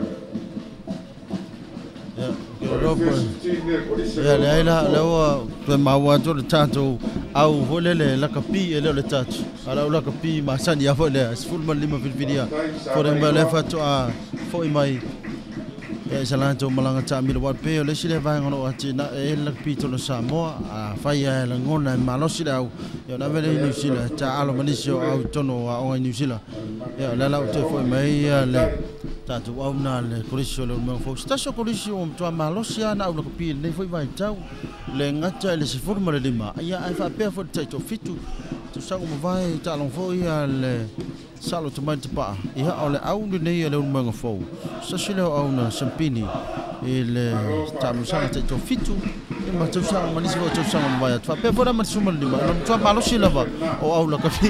S1: Ia
S2: O
S1: ke
S2: le
S1: iloa po
S2: first team lea polisi o
S1: ia
S2: le
S1: leai
S2: ulumaga
S1: la lea
S2: fou.
S1: ua toe maua atu le tatou au foi lele lakapi e le o le touch a le au lakapi masani a foi lea 15 filifilia
S2: Faafetai
S1: foliga mai o lea
S2: Savailoa.
S1: faatoa foi mai ia i sa latou malaga taamilo aua pei o le isi lea vaega o lo o atinae ai le lakapi i totonu o Samoa a fai lava e lagona e malosi le au ia ona ave lea i
S2: Faafetai
S1: Niu
S2: atu lau
S1: Sila e
S2: susuga i le
S1: taaalo ma
S2: Tamaitai
S1: nisi o
S2: Pule
S1: au i totonu o aoga i Niu Sila
S2: ma le mamalu
S1: ia
S2: i
S1: o lea
S2: alii
S1: la ua toe foi
S2: faiaoga.
S1: mai ia le
S2: Faafetai.
S1: tatou au na le kolisi o le ulumaga fou. Se tasi o kolisi ua matua malosi lava na au lakapi i lenei foi vaitau le gata i le 15 ia ae faapea foi le taitoafitu tausaga ua mavae taaloga foi ia le Salo te mai te paa. Ia o le au lenei a le Ulumoega Fou. Sasi leo au na Sampini i le tamusaga te tau fitu. Ia ma tausaga ma nisi foi tausaga ma vai atu. Faapea foi la ma le suma le lima. O le matua malosi lava o au lakapi.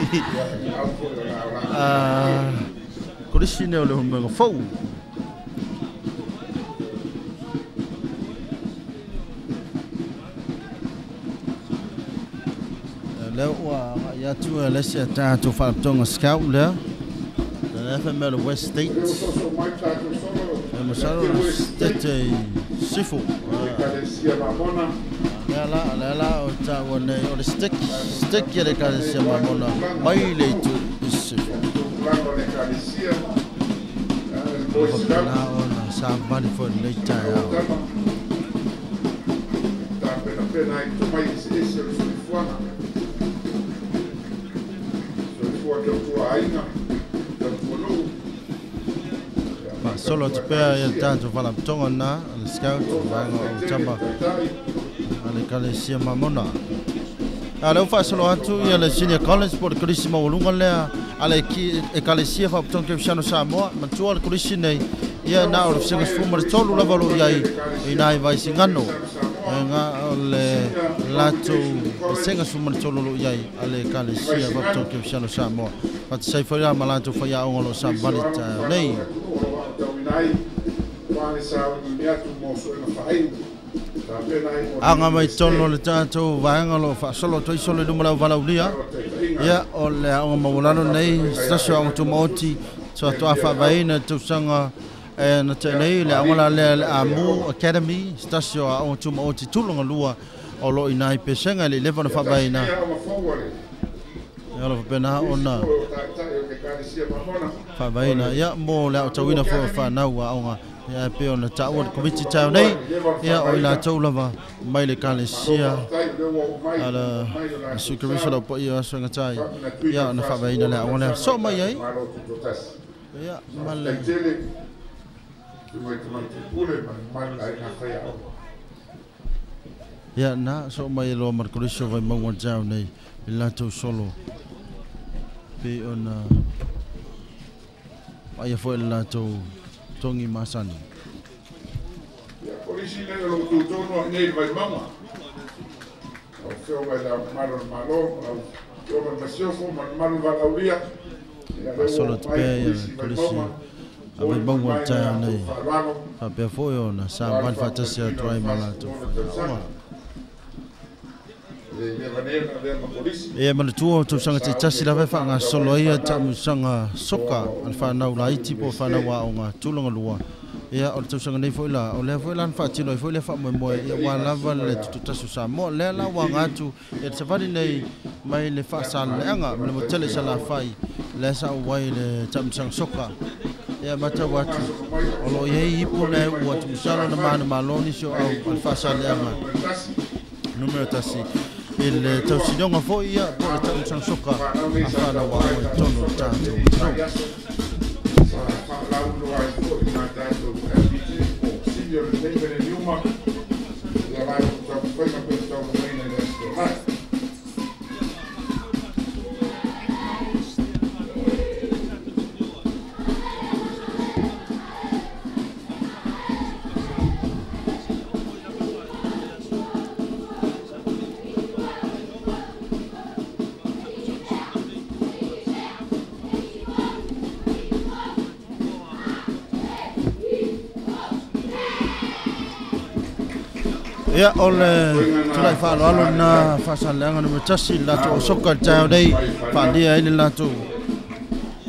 S1: Kolisi nei o le Ulumoega Fou. Lea ua agai atu e le isi a tatou faalapotopotoga scout lea. Le FML le West State. E masalo le state i Sifo. Lea la o taua nei o le stick ia le Ekalesia Mamona mai le itu i Sifo. Faapena ona savali foi lenei taeao. Faasolo atu pea ia le tatou faalapotopotoga lena le scout vaega o tama a le Ekalesia Mamona. A lea ua faasolo atu ia le Senior College po o le kolisi maualuga lea a le Ekalesia Faalapotopotoga Kerisiano Samoa. Matua le kolisi nei ia na o le fisega 13 lava o loo i ai i nai Vaisigano. Nga o le latou fisega 13 o loo i ai a le Ekalesia Faalapotopotoga Kerisiano Samoa. Fatasai foi la ma latou faiaoga o loo savali taeao nei. Aga mai tonu o le tatou vaega o loo faasolo atu ai solo i luma o le auvalaulia. Ia o le aoga maualalo nei se tasi o aoga tumaoti faatoa faavaeina i le tausaga na tea nei le aoga la lea le Amu Academy se tasi o aoga tumaoti tulaga lua o loo i nai pesega e le i leva ona faavaeina. Ia o lo faapena ona faavaeina ia mo le aotauina foi o fanau aoga ia e pei ona taua le komiti taeao nei ia o i latou lava mai le Ekalesia a le Iesu Keriso lau paia o aso e gatai ia ona faavaeina le aoga lea soo mai ai ia ma le ia na soo mai e loa ma le kolisi o Vaimauga taeao nei i le latou solo pei ona vaaia foi le latou togi masani.
S2: Ia kolisi nei o lou tutonu ai nei i le Vaimauga. Lau Afioga i le mamalu o le Malo, lau Afioga i le Masiofo ma le mamalu o le Valaaulia. Ia lea ua
S1: Faasolo
S2: oo
S1: atu
S2: mai
S1: pea ia
S2: kolisi
S1: le kolisi
S2: Vaimauga,
S1: a
S2: molimoli
S1: Vaimauga
S2: mai le
S1: taeao
S2: latou
S1: nei.
S2: faaaloalo
S1: Faapea foi ona
S2: aua le
S1: savali faatasi atu
S2: faamanatuina o
S1: ai
S2: le
S1: ma latou
S2: 40 o
S1: faiaoga.
S2: tausaga. E leva nei ona avea ma kolisi.
S1: Ia manatua o
S2: Ia
S1: tausaga
S2: sauni
S1: taitasi
S2: ai
S1: lava
S2: foi
S1: e
S2: faamatau
S1: faagasolo
S2: ai
S1: ai ia
S2: fanau
S1: taamusaga
S2: o
S1: soka a le
S2: aoaoga
S1: fanau laiti po o fanau
S2: faale-Iunivesite.
S1: aoga tulaga lua. Ia o le tausaga nei foi la o lea foi la na faatino ai foi lea faamoemoe ia ua
S2: Taitaiga
S1: lava
S2: susuga
S1: le
S2: ia
S1: tutasi o Samoa. Lea la ua aga
S2: Tuitili,
S1: atu ia le savali nei
S2: Tuitili,
S1: mai le
S2: ia ma alii
S1: faasalelega ma le
S2: tamaitai
S1: motele i
S2: faiaoga.
S1: Salafai lea sa auai le taamusaga soka. Ia
S2: Ia lea
S1: matau
S2: ua
S1: atu
S2: gasolo mai au
S1: o loo
S2: soka
S1: i ai
S2: tautua
S1: ipu
S2: nei
S1: lea ua
S2: Vaimauga i
S1: tumusalo na
S2: Salafai
S1: manumalo nisi o
S2: mai
S1: au
S2: le
S1: a
S2: itu
S1: le
S2: Faasaleleaga
S1: faasalelega
S2: Nu.1.
S1: numera 1 i le
S2: Numera 2,
S1: tausilioga foi ia
S2: ia
S1: po o le
S2: na o le
S1: taamusaga soka
S2: fanau nei
S1: a
S2: sa
S1: fanau
S2: tautua
S1: aoga
S2: i
S1: i tonu o le
S2: tatou soka i
S1: tatou
S2: lenei
S1: atunuu.
S2: vaiaso. Sa faalauiloa ai foi ma tatou LPG po o sili o lenei meleniuma ia latou taumafaiga pe taumafaiga i le aso Toonai.
S1: Ia o
S2: Ia
S1: le
S2: toega na
S1: tulai faaaloalo
S2: faasalelega
S1: lena faasalelega numera 1 i le latou
S2: na o
S1: osoka i le
S2: tou
S1: taeao nei
S2: mai fanau
S1: faaalia ai le latou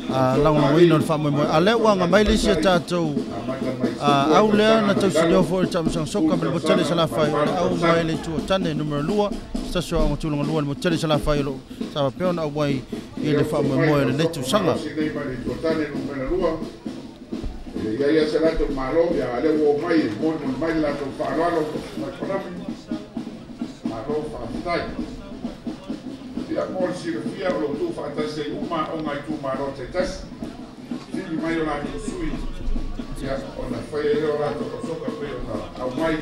S2: outou
S1: lagolagoina o
S2: alii
S1: le
S2: ma
S1: faamoemoe. A lea
S2: outou
S1: ua aga mai le isi a
S2: tamaitai
S1: tatou
S2: amata mai i sefulu
S1: au lea
S2: tausaga
S1: na
S2: agai
S1: tausilio
S2: lalo,
S1: foi i le taamusaga soka
S2: sefulu
S1: ma le motele i
S2: tausaga ma le
S1: Salafai o le
S2: 8
S1: au mai
S2: tausaga.
S1: le itu o Tane numera 2 se tasi o aoga tulaga lua i le motele i Salafai o loo sa faapea ona auai
S2: E
S1: i le
S2: lea ua oo mai
S1: faamoemoe o
S2: au
S1: lenei
S2: soka
S1: tausaga.
S2: malosi nei mai le itu o Tane numera 2. E i ai lava se latou malo, ia a lea ua oo mai e molimoli mai le latou faaaloalo mai Konami. Malo faafetai. Ia mo le silafia o lou tuufaatasi ai uma aoga i itumalo taitasi. Fili mai o latou sui ia ona faia ai lea o latou tausoka pei ona aumai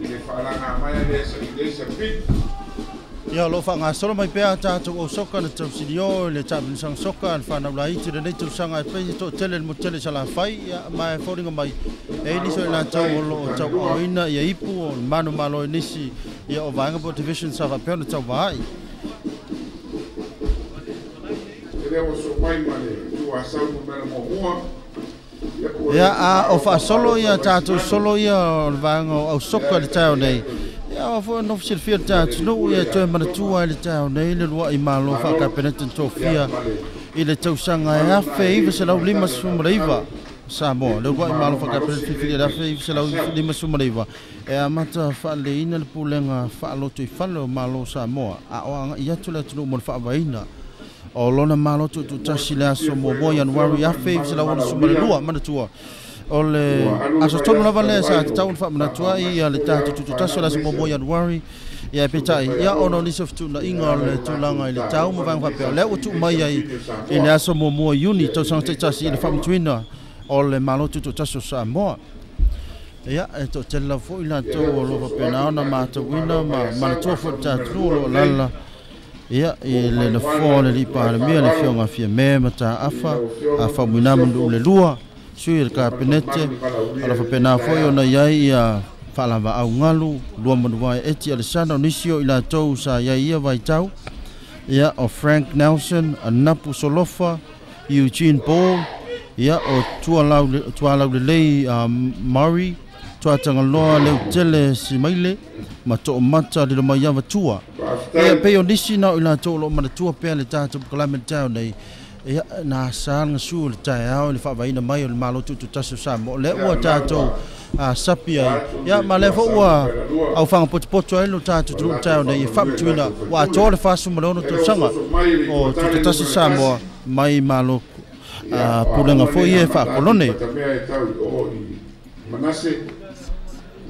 S2: i le faalaga mai a lea sa i lea sapili.
S1: Ia o lo o faagasolo mai pea a tatou au soka na tausilio i le taamilosaga soka a le fanau laiti lenei tausaga e pei e toatele le motele i Salafai ia ma e foliga mai e ai nisi o i latou o lo o tauaaoina ia ipu o le manumalo i nisi ia o vaega po o division sa faapea ona tauvaai.
S2: E le oso mai ma le Tuasau numera muamua.
S1: Ia a o faasolo ia tatou solo ia o le vaega o au soka i le taeao nei. Ia o foi nofo silafia le tatou ia toe manatua ai le taeao nei le lua'i malo faa-Kapeneta na tofia i le tausaga e 1959 Samoa. Le ulua'i malo faa-Kapeneta filifili i le 1959 e amata faaleina le pulega faalotoifale o Malo o Samoa a o aga'i atu le atunuu mo le faavaeina o lona malo tuutuutasi le aso 1 Ianuari 1962. Manatua o le aso tonu lava lea sa tatau ona faamanatu ai ia le tatou tuutuutasi o le aso 1 Ianuari ia peitai ia ona o nisi o fetuunaiga o le tulaga i le tau ma vaega faapea o lea ua tuu mai ai i le aso 1 Iuni tausaga taitasi i le faamatuina o le malo tuutuutasi o Samoa. Ia e toatele lava foi latou o lo o faapena ona matauina ma manatua foi le tatou o lo o alaala ia i le nofoa o le alii Palemia le afioga a Fiame Mataafa a Faumuina Manuu le lua sui o le Kapenete o lo o faapena foi ona i ai ia Faalavaau Galu lua Manuvae Eti Alesana o nisi o i latou sa i ai ia vaitau ia o Frank Nelson Anapu Solofa Eugene Ball ia o Tualaulelei Murray Tuatagaloa Leutele Simaile ma Toomata Lilomaiava Tua. Ia pei o nisi na o i latou o lo o manatua pea le tatou polokalame i le taeao nei ia na asa le gasu o le taeao i le faavaeina mai o le malo tuutuutasi o Samoa o lea ua tatou sapi ai ia ma lea foi ua aufaga potopoto ai lo tatou atunuu i le taeao nei e faamatuina ua atoa le 46 tausaga o tuutuutasi Samoa mai malo pulega foi ia e faakolone.
S2: Manase,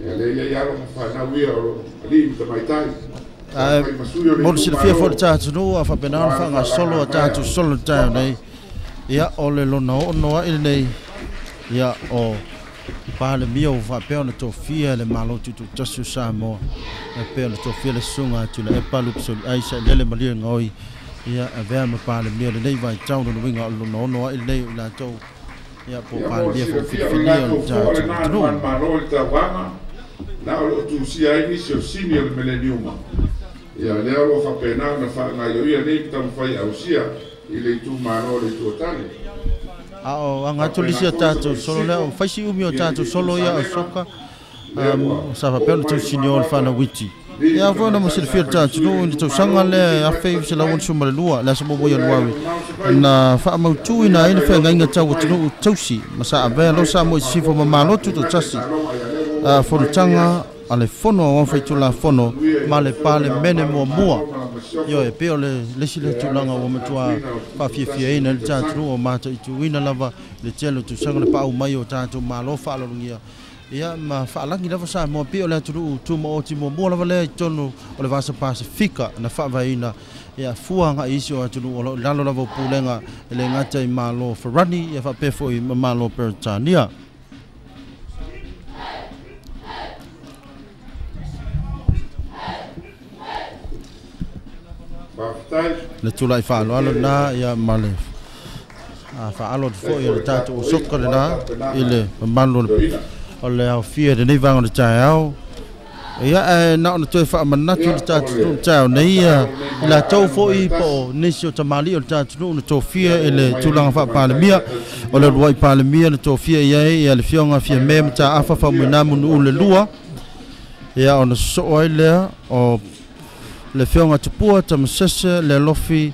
S2: ia le ia i alo ma whanau ia o alii ma tamaitai.
S1: Mo le silafia foi le tatou a faapena ona faagasolo a tatou solo i le taeao nei ia o le lona ono ai lenei ia o Palemia ua faapea ona tofia le malo tuutuutasi o Samoa e pei ona tofia le susuga a Tuilaepa Lupesoliai Sailele Malielegaoi ia avea ma Palemia lenei vaitau lona uiga o le lona ono ai lenei o i latou ia po
S2: Ia mo le
S1: Palemia foi
S2: silafia o le
S1: filifilia o le
S2: latou foa
S1: tatou
S2: lena
S1: atunuu.
S2: Manumalo i le tauvaga, na o loo tusia ai nisi o sini o le meleniuma. Ia lea o lo o faapena ona faagaioia nei taumafai ausia i le itumalo o le Itu o Tane.
S1: A o aga atu
S2: Faapena
S1: lisi a
S2: foi
S1: tatou
S2: Savaii
S1: solo lea o
S2: Sisifo,
S1: faisi umi o
S2: ia i
S1: tatou
S2: le Itu
S1: solo ia o
S2: Salega,
S1: soka
S2: lea ua
S1: sa faapea
S2: oo
S1: ona
S2: mai le
S1: tausinio le
S2: Malo
S1: fanau iti.
S2: alii ma
S1: Ia foi ona mo
S2: tamaitai
S1: silafia
S2: sa
S1: le
S2: fai ma sui
S1: tatou
S2: o le
S1: atunuu i le
S2: itumalo
S1: tausaga
S2: i
S1: lea
S2: le
S1: e
S2: 19
S1: 1962 le aso 1
S2: o i ai le
S1: Ianuari
S2: mamao Savaii.
S1: na
S2: Ia o lea
S1: faamautuina ai le
S2: lava e
S1: feagaiga
S2: otooto
S1: tau
S2: mai
S1: atunuu tausi ma sa
S2: ia
S1: avea
S2: aumai
S1: loa
S2: le
S1: Samoa i sisifo
S2: faamamato
S1: ma
S2: o
S1: malo
S2: tatou gafa i
S1: tutoatasi
S2: taaloga ia lea ua oo mai lenei
S1: fonotaga
S2: aso
S1: a le fono aoao
S2: aumai tatou
S1: faitulafono
S2: manuia i
S1: ma
S2: lau
S1: le
S2: Afioga i Le Ao
S1: Palemene
S2: Mamalu o le
S1: muamua.
S2: Malo ma lau
S1: Ioe,
S2: Masiofo
S1: pei o le lesi lea
S2: ia e ala
S1: tulaga
S2: i
S1: ua matua
S2: faamanatuina o le tutoatasi i
S1: faafiafiaina ai
S2: lenei
S1: le tatou
S2: tausaga.
S1: atunuu o mataituina lava le tele o tausaga le paau mai o tatou malo faaaloalogia ia ma faalagi lava Samoa pei o le atunuu tumaoti muamua lava lea i totonu o le Vasa Pasifika na faavaeina ia fua agai isi o atunuu o lo o i lalo lava o pulega e le gata i malo Farani ia faapea foi ma malo Peretania.
S2: Faafetai
S1: Le tula'i
S2: le
S1: faaaloalo
S2: tele
S1: lena ia ma le faaalo atu
S2: faafetai
S1: foi o
S2: foi
S1: le
S2: le
S1: tatou
S2: tapuaiga
S1: soka
S2: aua le
S1: lena i
S2: tapenaga
S1: le mamalu
S2: toeaina.
S1: o le aofia i lenei vaega o le taeao. Ia ae na ona toe faamanatu
S2: Ia
S1: le
S2: o
S1: tatou
S2: le
S1: atunuu i le taeao nei
S2: taeao lenei
S1: i
S2: mai
S1: latou
S2: Aana
S1: foi po
S2: Numera
S1: o
S2: 1
S1: nisi o tamalii o le tatou atunuu na
S2: ia
S1: tofia i
S2: ua oo
S1: le
S2: mai
S1: tulaga
S2: alii ma tamaitai
S1: faapalemia
S2: sa
S1: o le
S2: tausinio
S1: uluai palemia na tofia i ai ia le afioga
S2: mai o
S1: Fiame
S2: tatou
S1: Mataafa
S2: tamatia
S1: Faumuina
S2: lau
S1: Munu'u le
S2: Afioga.
S1: lua ia ona sosoo ai lea o le afioga Tupua Tamasese le alofi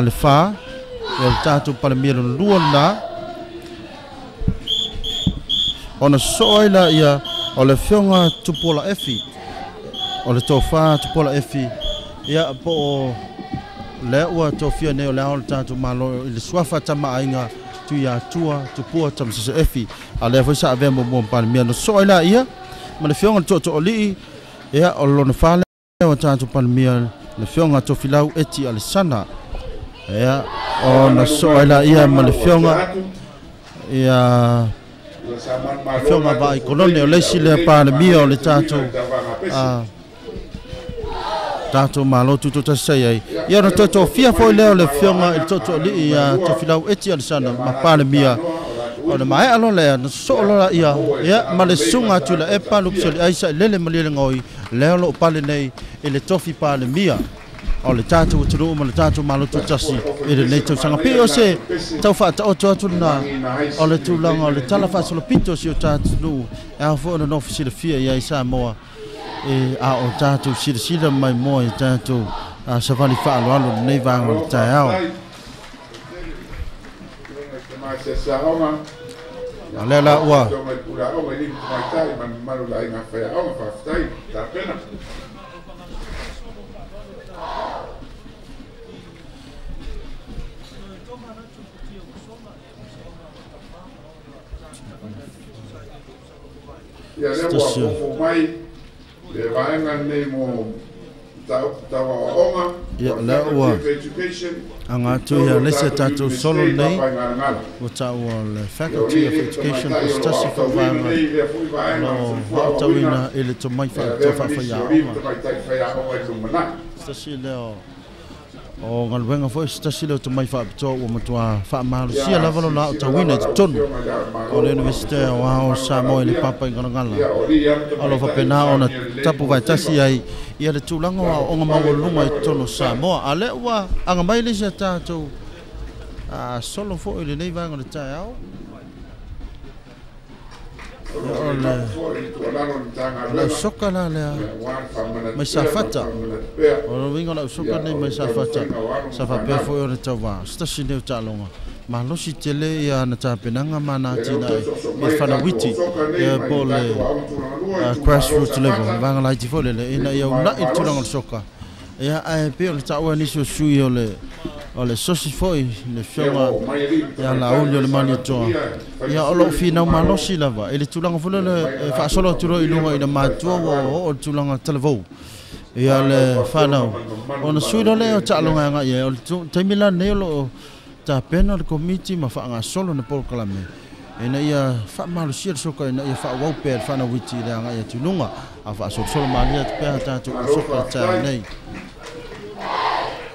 S1: le fa ia o le tatou palemia lona lua lena ona sosoo ai la ia o le afioga Tupuola Efi o le tofa Tupuola Efi ia po o lea ua tofia nei o le ao o le tatou malo i le suafa tamaaiga Tuiatua Tupua Tamasese Efi a lea foi sa avea muamua ma palemia na sosoo ai la ia ma le afioga le Tootooalii ia o lona fa lea o tatou palemia le afioga Tofilau Eti Alesana ia ona
S2: Aana
S1: sosoo ai
S2: Numera
S1: la ia ma
S2: 1
S1: le
S2: ua tea
S1: afioga
S2: atu
S1: ia
S2: ia sa manumalo
S1: afioga
S2: latou
S1: Vaai Kolone
S2: fofei
S1: o
S2: i
S1: le
S2: le
S1: isi lea
S2: aulelei
S1: palemia
S2: malo
S1: o le
S2: le tauina
S1: tatou
S2: i le tauvaga pese.
S1: Tatou Malo Tutoatasi sa i ai. Ia ona toe tofia foi lea o le Afioga i le Tootooalii ia Tofilau Eti Alesana ma Palemia. Ona maea loa lea, na sosoo loa ia, ia ma le susuga a Tuilaepa Lupesoliai Sailele Malielegaoi, lea o lo o pale nei i le tofi Palemia o le tatou atunuu ma le tatou Malo Tutoatasi i lenei tausaga. Pei o se tau faataoto atu lena o le tulaga o le tala faasolopito o si o tatou atunuu e ao foi ona nofo silafia i ai Samoa e a o tatou silasila mai moa i tatou savali faaaloalo i lenei vaega o le taeao. A lea la ua
S2: Ia lea ua fofo mai le vaega lenei mo mataupu tau aoaoga.
S1: Ia lea ua aga atu ia le isi a tatou solo lenei ua taua o le Faculty of Education po o se tasi foi o vaega o lo o aotauina i le tomai faapitoa faafaiaoga. Se tasi lea o galuega foi se tasi lea o tomai faapitoa ua matua faamalosia lava lona aotauina i totonu o le Iunivesite Aoao o Samoa i le Papa i Galagala. O lo o faapena ona tapu vaetasi ai ia le tulaga o aoaoga maualuluga i totonu o Samoa. A lea ua aga mai le isi a tatou solo foi i lenei vaega o le taeao. O le ausoka la lea mai Safata. O le uiga o le ausoka nei mai Safata, sa faapea foi ona tauva. Se tasi nei o taaloga malosi tele ia ana tapenaga ma ana atinae i le fanauiti po o le grassroots level, le vaega laiti foi lele, ina ia uunai le tulaga o le soka. Ia, ae pei o le taua e nisi o sui o le o le sosi foi le afioga ia Laauli o le Malietoa, ia o lo o finau malosi lava i le tulaga foi lele e faasolo atu loa i luga ina matua ua oo i le tulaga talavou ia le fanau ona sui loa lea o taaloga e agai ai. O le taimi la lenei o lo o tapena le komiti ma faagasolo le polokalame ina ia faamalosia le soka ina ia faaauau pea le fanauiti i le agai atu i luga a faasolosolo malie atu pea tatou soka i le taeao nei.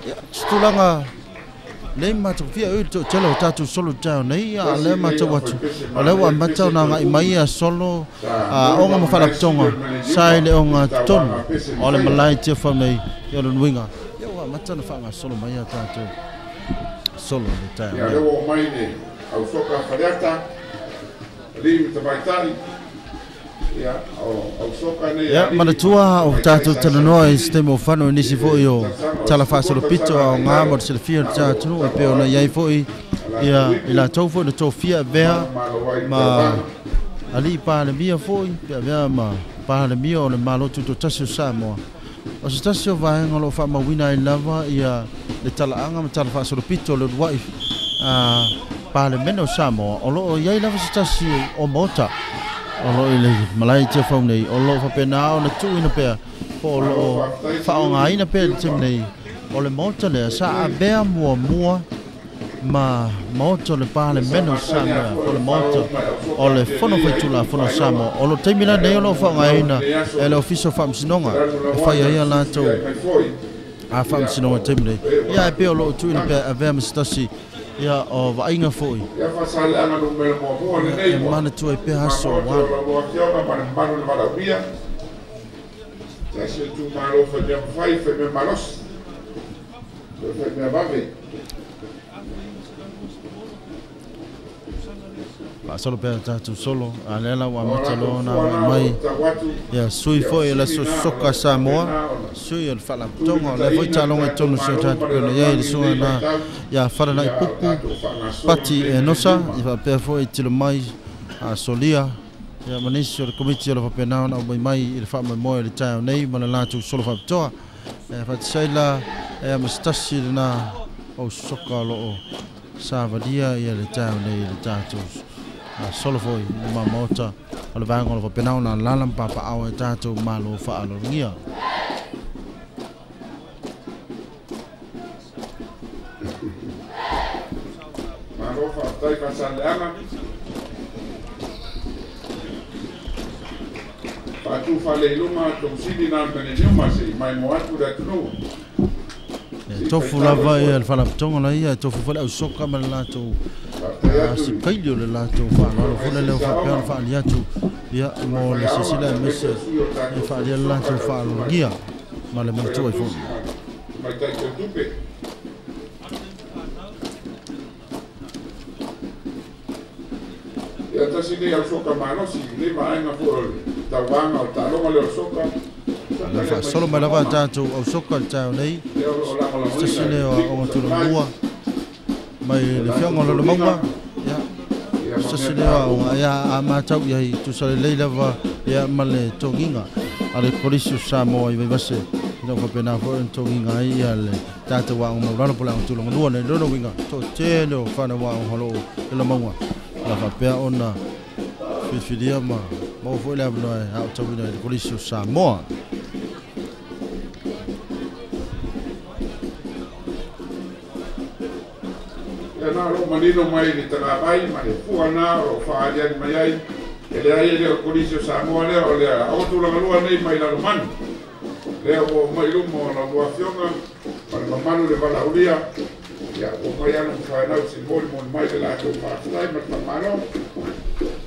S1: Ia, se tulaga nei matagofie oi le toatele o tatou solo i le taeao nei, a lea matau atu o lea ua amata ona agai mai ia solo aoga ma faalapotopotoga sa i le ogatotonu o le malae i Tiafau nei. Ia o lona uiga, ia ua amata ona faagasolo mai a tatou solo i le taeao
S2: Ia
S1: nei.
S2: lea ua oo mai le ausoka Faleata, alii ma tamaitai, ia o ausoka nei
S1: Ia,
S2: alii
S1: manatua
S2: ma
S1: o
S2: tamaitai
S1: tatou
S2: sa
S1: talanoa i
S2: saili
S1: se taimi o fano i
S2: i
S1: nisi
S2: le
S1: foi o
S2: tausaga o le
S1: tala
S2: 14
S1: faasolopito
S2: tausaga
S1: aoga
S2: agai
S1: mo le silafia o le
S2: a o lo o
S1: atunuu e pei
S2: talanoa
S1: ona i ai
S2: atu
S1: foi
S2: a latou
S1: ia i
S2: ipu
S1: latou foi na tofia avea
S2: manumalo ai i
S1: ma
S2: tauvaga.
S1: alii Palemia foi pe avea ma Palemia o le Malo Tutoatasi o Samoa. O se tasi o vaega o lo o faamauina ai lava ia le talaaga ma tala faasolopito o le uluai Palemene o Samoa, o lo o i ai lava se tasi o maota o lo o i le malae i Tiafau nei, o lo o faapena ona tuuina pea po o lo
S2: Malo
S1: o
S2: faafetai Siumu,
S1: faaaogaina pea i le taimi
S2: Siumu
S1: nei. O le maota lea sa
S2: Faitele.
S1: avea muamua ma maota o le
S2: Ia sa
S1: Palemene o
S2: matagi
S1: Samoa
S2: afua
S1: po o
S2: le
S1: le
S2: fao
S1: maota
S2: mai au
S1: o
S2: soka
S1: le
S2: tele
S1: Fono
S2: ai ni
S1: Faitulafono o
S2: faailoga.
S1: Samoa. O lo taimi la
S2: Ae
S1: nei o
S2: o
S1: lo o
S2: molimau
S1: faaaogaina
S2: lenei aso
S1: e le Ofisa o Faamasinoga
S2: lanu
S1: e fai
S2: lauana
S1: ai a
S2: fesuisui
S1: latou
S2: ai mai foi
S1: a
S2: ia
S1: faamasinoga i
S2: o
S1: le taimi nei.
S2: e ua
S1: Ia ae pei
S2: latou
S1: o lo o tuuina
S2: faautaga.
S1: pea e avea ma se tasi ia o vaaiga foi
S2: Ia Faasaleleaga numera muamua
S1: ia
S2: lenei
S1: e
S2: ua
S1: manatua ai pea aso
S2: mamoto
S1: ua
S2: o
S1: alu.
S2: lau afioga ma le mamalu le valaaulia. Tasi o itumalo fai mea mafai, fai mea malosi, toe fai mea vave.
S1: Faasolo pea tatou solo, a lea la ua
S2: O
S1: amata
S2: latou
S1: loa ona
S2: fua
S1: agai
S2: na o
S1: mai
S2: lo o tau atu
S1: ia sui
S2: ia o
S1: foi o le
S2: sili
S1: aso
S2: na o
S1: soka
S2: lo o
S1: Samoa,
S2: faapena ona
S1: sui o le faalapotopotoga o lea foi
S2: tulimataina le
S1: taaloga i
S2: tatou
S1: totonu o si o
S2: Malo
S1: tatou
S2: ma le
S1: pei ona i ai le
S2: lalolagi i
S1: susuga
S2: lenei
S1: na
S2: vaitau
S1: ia Falanai
S2: ia a o
S1: Pupu
S2: tatou faagasolo
S1: Pati
S2: lenei
S1: Enosa,
S2: taimi uma.
S1: ia faapea foi Tilomai Solia ia ma nisi o le komiti o le faapena ona aumai mai i le faamoemoe o le taeao nei ma le latou solo faapitoa. E faatasi la e ma se tasi lena o soka o lo o savalia ia le taeao nei i le tatou solo foi i ma maota o le vaega o le faapena ona alaala ma papaao e tatou malo faaaloalogia.
S2: Malo faafetai Faasaleleaga. Atu fale luma tonsili na meneniuma se mai mo atu le atunuu.
S1: Tofu lava ia le faalapotopotoga la ia tofu foi le ausoka ma le latou sipaili o le latou faaaloalo foi lea ua faapea ona faaalia atu ia mo le silasila aemaise e faaalia le latou faalologia ma le manatua ai foi.
S2: Ia tasi nei ausoka malosi nei vaega foi o le tauvaga o le taaloga lea o le soka.
S1: Le faasolo mai lava tatou ausoka le taeao nei se tasi lea o aoga tulagalua mai le afioga o Lalomauga ia se tasi lea o aoga ia a matau i ai tusa lelei lava ia ma le togiga a le Kolisi o Samoa i Vaivase ina ua faapena foi ona togiga ai ia le tatou aoga maualalo po o le aoga tulagalua nei lona uiga toatele o fanau aoga o lo o Lalomauga la faapea ona filifilia ma maua foi le avanoa e aotauina i le Kolisi o Samoa.
S2: Ia na o loo manino mai le tagavai ma le fua na o loo faaaliali mai ai e leai e le o le Kolisi o Samoa lea o le aoga tulagalua nei mai Lalomanu lea ua oo mai i luma o lau afioga ma le mamalu i le valaaulia ia ua mai alo ma fanau se i molimoli mai le latou faafetai ma le faamalo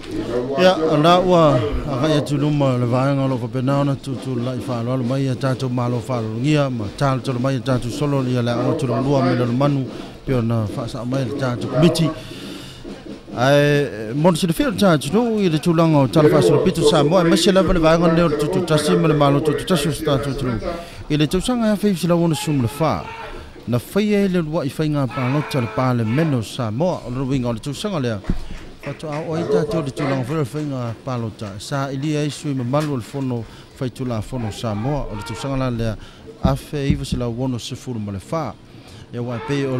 S2: i lau
S1: Ia,
S2: afioga
S1: o
S2: ma
S1: la
S2: le
S1: ua
S2: mamalu i le
S1: agai
S2: Malo.
S1: atu luma o le vaega o lo o faapena ona tutulai faaaloalo mai ia tatou malo faalologia ma talotalo mai ia tatou solo ia le aoga
S2: Malo
S1: tulagalua mai
S2: faafetai
S1: Lalomanu pei ona faasao mai le
S2: i
S1: tatou komiti.
S2: aoga.
S1: Ae mo le silafia o le tatou i le tulaga o tala
S2: Ia lea ua
S1: faasolopito
S2: soso
S1: Samoa,
S2: mai
S1: aemaise
S2: nisi o
S1: lava le vaega
S2: tutoga
S1: lea o le
S2: talavou mai
S1: tututasi
S2: lau
S1: ma le malo
S2: talavou o le
S1: tututasi o se
S2: Ekalesia
S1: tatou atunuu.
S2: Nasareta
S1: I le tausaga 1964, na faia ai le uluai faiga palota le Palemene o Samoa. O le uiga o le tausaga lea, faatoa oo ai
S2: Malo
S1: tatou i le
S2: faafetai.
S1: tulaga foi o le faiga palota sa ilia ai sui mamalu o le fono faitulafono o Samoa. O le tausaga la lea 1964. Ia ua e pei o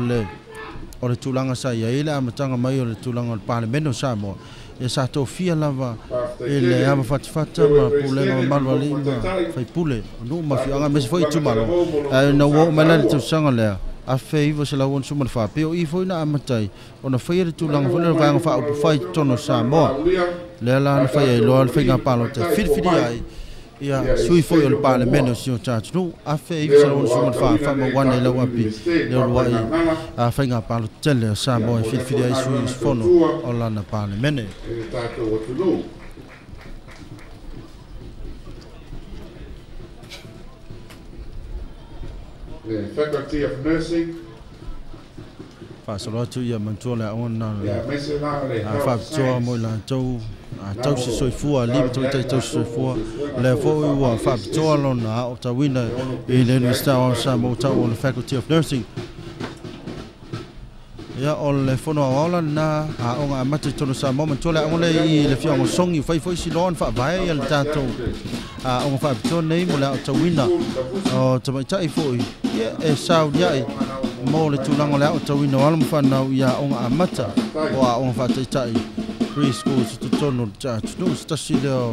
S1: le tulaga sa i ai le amataga mai o le tulaga o le Palemene o Samoa. Ia sa tofia lava
S2: Faafetai
S1: i le
S2: tele
S1: ava fatafata
S2: afioga i
S1: ma
S2: le
S1: pulega
S2: Peresetene ma
S1: mamalu a
S2: le
S1: alii
S2: nofo a
S1: ma
S2: Taitai
S1: faipule o nuu ma
S2: tatou
S1: afioaga aemaise foi
S2: tupulaga
S1: itumalo.
S2: talavou mo lo
S1: Ae
S2: outou
S1: na ua
S2: sa
S1: oo mai la le
S2: taua.
S1: tausaga lea 1964 pei o i foi na amatai ona faia le
S2: Ia
S1: tulaga
S2: lea
S1: foi
S2: ua
S1: lea o le
S2: mai
S1: vaega
S2: luma o lau
S1: faaupufai i
S2: afioga
S1: totonu
S2: ma
S1: o
S2: le mamalu
S1: Samoa.
S2: valaaulia
S1: Lea la
S2: a
S1: na faia ai
S2: tatou
S1: loa le faiga
S2: alii ma
S1: palota e
S2: tamaitai
S1: filifilia
S2: fomai
S1: ai ia
S2: ia
S1: sui foi o
S2: Esetete
S1: le Palemene
S2: Muamua
S1: o si o tatou
S2: lea ua
S1: 1964
S2: aotauina nei
S1: faamauana i
S2: tatou
S1: lau api
S2: Iunivesite
S1: le uluai
S2: Papaigaga
S1: faiga palota tele o
S2: ia
S1: Samoa e
S2: mo lea foi
S1: filifilia ai sui
S2: galuega
S1: usufono
S2: tautua
S1: o lana Palemene.
S2: i le tatou atunuu. Le Faculty of Nursing
S1: Faasolo atu ia matua le aoga na
S2: ia
S1: le
S2: aemaise la o le Health
S1: faapitoa mo i
S2: Science
S1: latou
S2: na o
S1: tausi
S2: loo
S1: soifua alii ma
S2: sauni
S1: tamaitai
S2: ai
S1: tausi
S2: latou mo
S1: soifua
S2: suesuega
S1: lea
S2: foi
S1: foi ua faapitoa
S2: faaeseese
S1: lona aotauina
S2: e ono
S1: i le
S2: pesia ai
S1: University
S2: si o
S1: o
S2: tatou
S1: Samoa tau o
S2: atunuu.
S1: le Faculty of Nursing. Ia o le fono aoao la lena aoga amata i totonu o Samoa matua le
S2: Ia
S1: aoga
S2: o
S1: lea
S2: lea
S1: i
S2: ua
S1: le
S2: oo
S1: afioga
S2: mai
S1: o
S2: le
S1: Sogi fai foi siloa ona faavae ia le
S2: faatasi
S1: tatou
S2: atu le
S1: aoga faapitoa nei mo le aotauina
S2: Pre-School Tafusi
S1: o tamaitai foi ia e
S2: lea
S1: sauliai
S2: o agana ua
S1: mo
S2: momoli
S1: le
S2: mai
S1: tulaga o le
S2: latou
S1: aotauina o alo ma fanau i aoga amata
S2: faafetai.
S1: o aoga faataitai preschool i totonu o le atunuu. Se tasi lea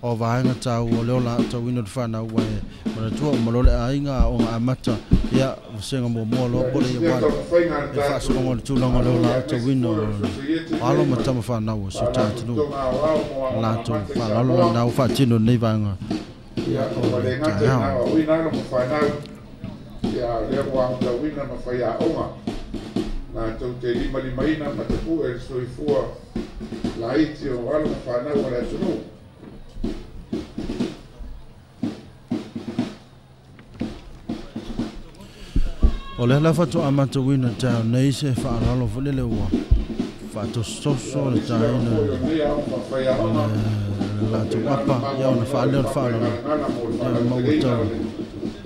S1: o vaega taua o lea o la aotauina o le fanau ua e manatua uma loa le aiga aoga amata ia vasega muamua loa
S2: Ia
S1: po o le
S2: nisi
S1: year
S2: lea
S1: 1
S2: taumafaiga a le
S1: e faasologa o
S2: tatou
S1: le tulaga o lea o
S2: Malo
S1: la
S2: aemaise
S1: aotauina
S2: foi o le Sosieti
S1: o alo
S2: nei
S1: ma
S2: ma
S1: tama fanau o si o tatou
S2: Faalapotopotoga Aoao mo Aoga
S1: latou
S2: Amata i
S1: faaaloalo
S2: Samoa
S1: lena ua faatino lenei vaega
S2: ia
S1: o
S2: ua
S1: le
S2: le gata ina
S1: taeao.
S2: aoaoina alo ma fanau ia o lea ua aotauina ma faiaoga latou te limalimaina ma tapu'e le soifua laiti o alo ma fanau o le atunuu.
S1: O lea la faatoa matauina taeao nei se faaaloalo foi lele ua
S2: Ia
S1: faatosotoso
S2: o
S1: le
S2: nisi lava
S1: taina
S2: foi o lenei aoga faafaiaoga
S1: le
S2: ua
S1: latou
S2: faapena ona
S1: apa ia ona
S2: maua
S1: faalea
S2: avanoa i
S1: o le faaaloalo
S2: Papaigalagala mo le
S1: ia ma ua
S2: faalauteleina
S1: tau
S2: o le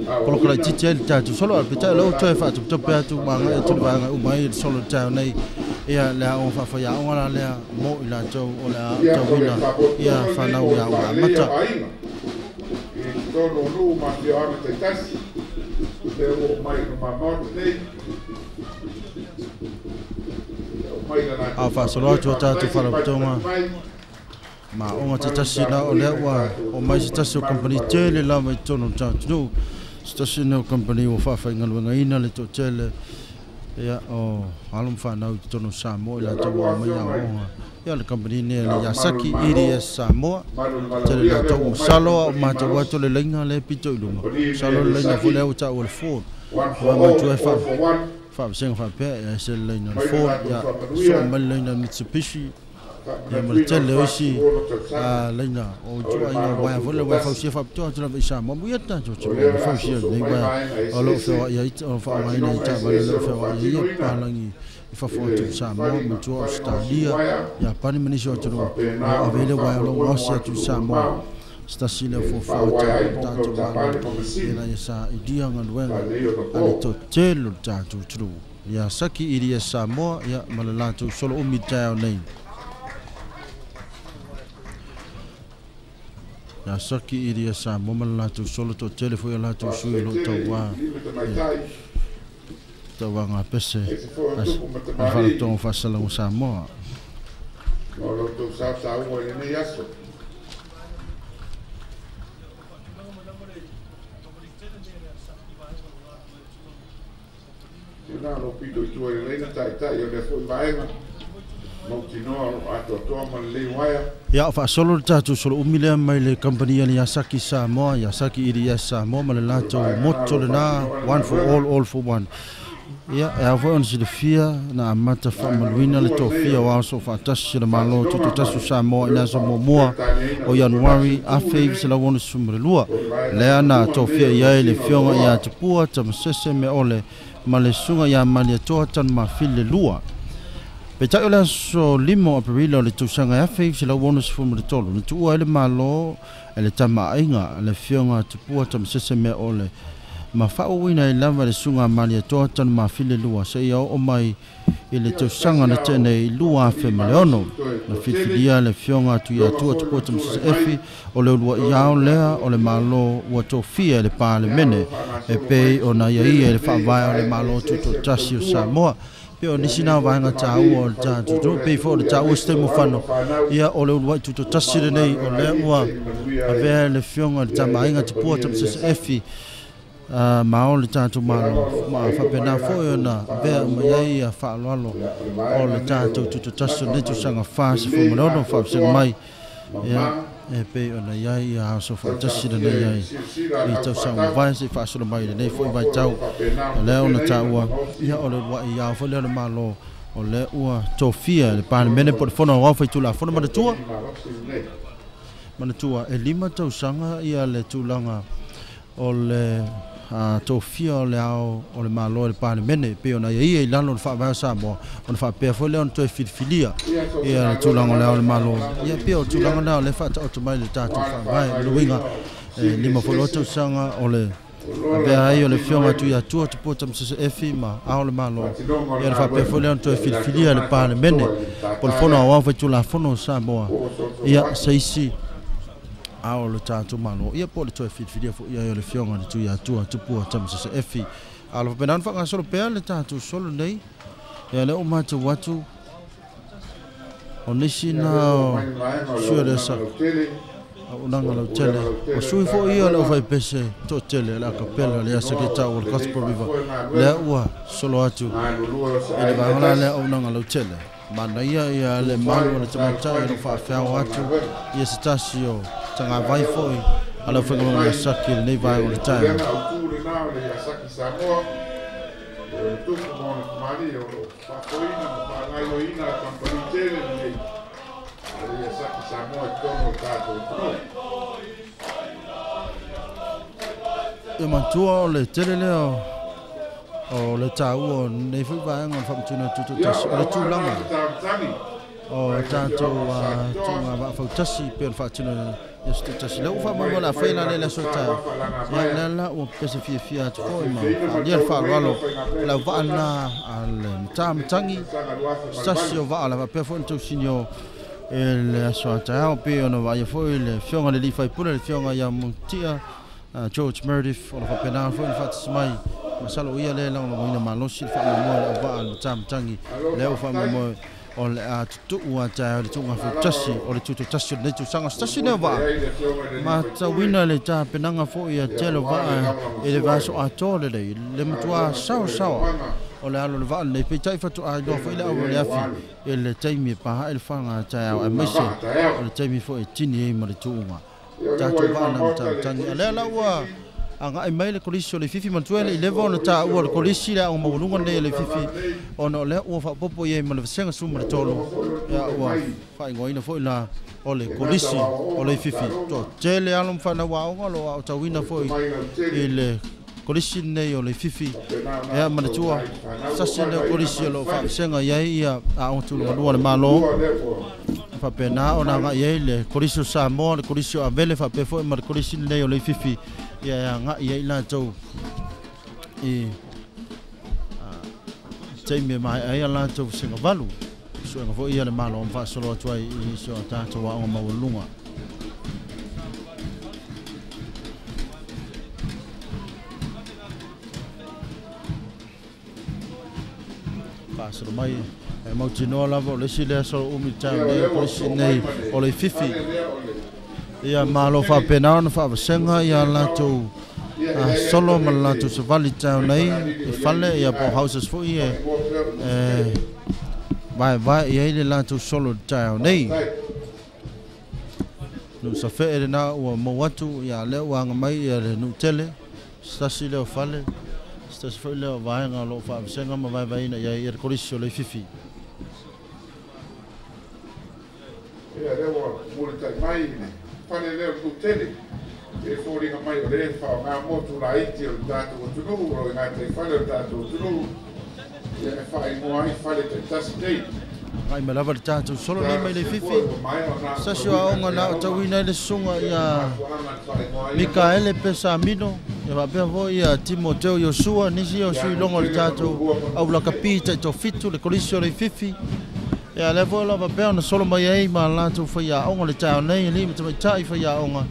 S1: poloka
S2: aoaoina
S1: laitiiti ai le tatou solo a le
S2: ma
S1: peitai o
S2: o
S1: lea
S2: le
S1: ua toe
S2: latou
S1: faatopetope
S2: masi
S1: atu ma agai atu le
S2: faafaiaoga.
S1: vaega uma ai le solo taeao nei ia le aoga faafaiaoga la lea mo i latou o le
S2: Ia o le
S1: aotauina ia
S2: faapotopotoga lenei
S1: fanau
S2: mo
S1: i
S2: le
S1: aoga
S2: faaleleia
S1: amata.
S2: o aiga i totonu o nuu ma afioaga taitasi lea ua oo mai i luma maota nei ia oo mai le
S1: A
S2: latou
S1: faasolo
S2: faamanuia.
S1: atu a tatou
S2: Faafetai se i
S1: faalapotopotoga
S2: patupatu mai
S1: ma
S2: i le
S1: aoga
S2: mamalu o le
S1: tetasi la o lea
S2: tapuaiga i
S1: ua
S2: tatou
S1: o mai
S2: atunuu
S1: se
S2: ma le
S1: tasi o
S2: mamalu
S1: kamupani tele
S2: valaaulia.
S1: lava i totonu o le tatou atunuu. Se tasi lenei o kamupani ua faafaigaluegaina le toatele Ia o alo ma fanau i totonu o Samoa i latou ua aumai aoaoga. Ia o le kamupani lenei a le Yasaki EDS Samoa. Tele latou masalo a o matou atu le laina lea e pito i luga. Masalo le laina foi lea ua taua e le Ford. Ua manatua e faavasega faapea e ese le laina o le Ford, ia soo mai le laina o le Mitsubishi. Ia ma le tele o isi laina o ituaiga uaea foi lea ua fausia faapitoa atu lava i Samoa. Amuia le tatou atunuu i le fausia o lenei uaea o lo o feoai ai, o lo o faaaogaina i taavale o lo o feoai ai ia papalagi i fafo atu o Samoa, manatua Ausetalia, Iapani ma nisi o atunuu o lo o ave ai le uaea o lo o gaosi atu i Samoa. Se tasi lea o fuafuaga taua a le tatou Malo ina ia sailia galuega a le toatele o le tatou atunuu. Ia Saki EDS Samoa ia ma le latou solo umi i le taeao nei. Ia Saki EDS Samoa ma le latou solo toatele foi o latou sui o lo o tauā i tauaga pese a le Faalapotopotoga o Faasalaga o Samoa.
S2: Mo lo outou saosaua i lenei aso. Tēnā lou pito i tua i le laina taitai o lea foi vaega, mautinoa o lo o atoatoa ma lelei uaea.
S1: Ia, o faasolo le tatou solo umi lea mai le kamupani a le Yasaki Samoa, Yasaki EDS Samoa ma le latou motto lena, One for all, all for one. Ia, e ao foi ona silafia na amata faamaluina le tofia o Ao Soofaatasi o le Malo Tutoatasi o Samoa i le aso muamua o Ianuari 1962, lea na tofia i ai le Afioga ia Tupua Tamasese Meole ma le Susuga ia Malietoa Tanumafili Lua. Peitai o le aso 5 o Aperila o le tausaga 1963, na tuua ai le Malo e le Tama a Aiga, le Afioga Tupua Tamasese Meole, ma faaauauina ai lava le Susuga a Malietoa Tanumafili Lua seia oo mai i le tausaga na tea nei 2006. Na filifilia le Afioga a Tuiatua Tupua Tamasese Efi o le uluai ao lea o le Malo ua tofia e le Palemene e pei ona aiaia i le Faavae o le Malo Tutoatasi o Samoa. Pei o nisi na vaega taua o le tatou atunuu, pei foi o le taua se taimi ufano, ia o le uluai tutoatasi lenei o lea ua avea e le Afioga i le Tama a Aiga Tupua Tamasese Efi ma o le tatou Malo, ma faapena foi ona avea uma i ai ia faaaloalo o le tatou tutoatasi o lenei tausaga 46 faavasega mai, ia e pei ona i ai ia aso faatasi lenei ai i tausaga mavae se i faasolo mai i lenei foi vaitau o lea ona taua ia o le uluai ao foi lea o le Malo o lea ua tofia e le Palemene po o le Fono Aoao Faitulafono. Manatua, manatua e 5 tausaga ia le tulaga o le tofia o le ao o le Malo e le Palemene, pei ona aiaia i lalo o le Faavae o Samoa, ona faapea foi lea ona toe filifilia ia le tulaga o le ao o le Malo. Ia pei o le tulaga lena o lea e faataoto mai i le tatou Faavae. O le uiga, e 5 foi loa tausaga o le avea ai o le Afioga a Tuiatua Tupua Tamasese Efi ma ao o le Malo, ia ona faapea foi lea ona toe filifilia e le Palemene po o le Fono Aoao Faitulafono o Samoa ia se isi ao o le tatou Malo, ia po o le toe filifilia foi i ai o le Afioga i le Tuiatua Tupua Tamasese Efi. A o lo o faapena ona faagasolo pea le tatou solo nei, ia lea ua matou atu o nisi na o sui o le auaunaga lautele, o sui foi ia o le aufaipese toatele o le acapella le asa ke tau o le Gospel River, lea ua solo atu i le vaega la lea auaunaga lautele. Manaia ia le malu o le tamaitai o lo o faafeao atu ia se tasi o tagavai foi a le aufaigaluega Yasaki i lenei vaega o le taeao. Ia manatua o le tele lea o le taua o lenei foi vaega o le faamatuna tutoatasi o le tulaga o tatou tuuga vaafautasi pei ona faatino i aso taitasi. Lea ua faamoemoe o le a fai la lea i le aso taeao. Ia lea la ua pese fiafia atu foi ma faaalia le faaaloalo i le auvaa lena a le matā matagi, se tasi o vaa la faapea foi ona tausini o i le aso a taeao pei ona vaaia foi le Afioga i le Alii Faipule, le Afioga ia Mutia George Meredith, o lo o faapena foi ona faatasi mai. Masalo o ia lea e lagolagoina malosi le faamoemoe o le auvaa a le matā matagi lea ua faamoemoe o le a tutuu a taeao i le tuuga fautasi o le tutoatasi o lenei tausaga. O se tasi lea o vaa matauina le tapenaga foi a tele o vaa i le vaiaso atoa lelei, le matua saosaoa O le alo le vaa lenei peitai fatoa iloa foi le au o le afi e le taimi e pahae le faga taeao aemaise o le taimi foi e tini ai ma le tuuga tatou vaa na matagitagi. A lea la ua agai mai le kolisi o Leififi manatua e le i leva ona taua le kolisi le aoga maualuga lenei a Leififi ona o lea ua faaopoopo i ai ma le vasega 13 ia ua faaigoaina foi la o le kolisi o Leififi. Toatele alo ma fanau aoga o lo o aotauina foi i le kolisi lenei o Leififi ia manatua sasi lenei o kolisi o lo o faavasega i ai ia aoga tulagalua a le Malo faapena ona agai ai le kolisi o Samoa, le kolisi o Avele faapea foi ma le kolisi lenei o Leififi ia e agai ai latou i taimi e maea ai a latou vasega valu suega foi ia le Malo ma faasolo atu ai i nisi o tatou aoga maualuluga. Faasolo mai e mautinoa lava o le isi lea solo umi taeao nei o kolisi nei o Leififi. Ia malo faapena ona faavasega ia latou solo ma le latou savali taeao nei i fale ia po houses foi e vaevae i ai le latou solo i taeao nei. Nuu safee lena ua mou atu ia lea ua aga mai ia le nuu tele se tasi lea o fale se tasi foi lea o vaega o lo o faavasega ma vaevaeina i ai ia le kolisi o Leififi.
S2: Ia lea ua mulitai mai le fale lea o le nuu tele e foliga mai o le faaaoga motu laiti o le tatou atunuu o le gataifale o le tatou atunuu ia e faaigoa ai fale taitasi nei.
S1: Agai mai lava le tatou solo nei mai Leififi se tasi o aoga na aotauina ai le susuga ia Mikaele Pesamino ia faapea foi ia Timoteo Iosua nisi o sui iloga o le tatou aulakapi taitofitu le kolisi o Leififi. Ia lea foi la faapea ona solo mai ai ma latou faiaoga le taeao nei alii ma tamaitai faiaoga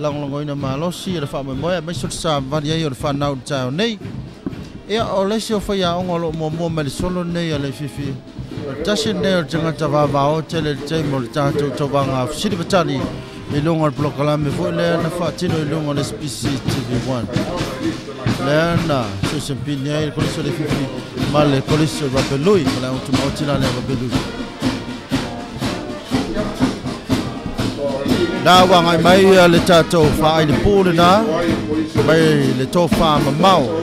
S1: lagolagoina malosi le faamoemoe aemaise o le savali ai o le fanau i le taeao nei. Ia o le isi o faiaoga o lo o muamua mai le solo nei a Leififi o le tasi lenei o le tagata vavao tele i le taimi o le tatou tauvaga fesili matali i luga o le polokalame foi lea na faatino i luga o le SBC TV1 lea na suesempini ai le kolisi o Leififi ma le kolisi o Rapelui ma le aoga tumaoti la lea Rapelui. Na ua agai mai le tatou faaailepū lena mai le tofa mamao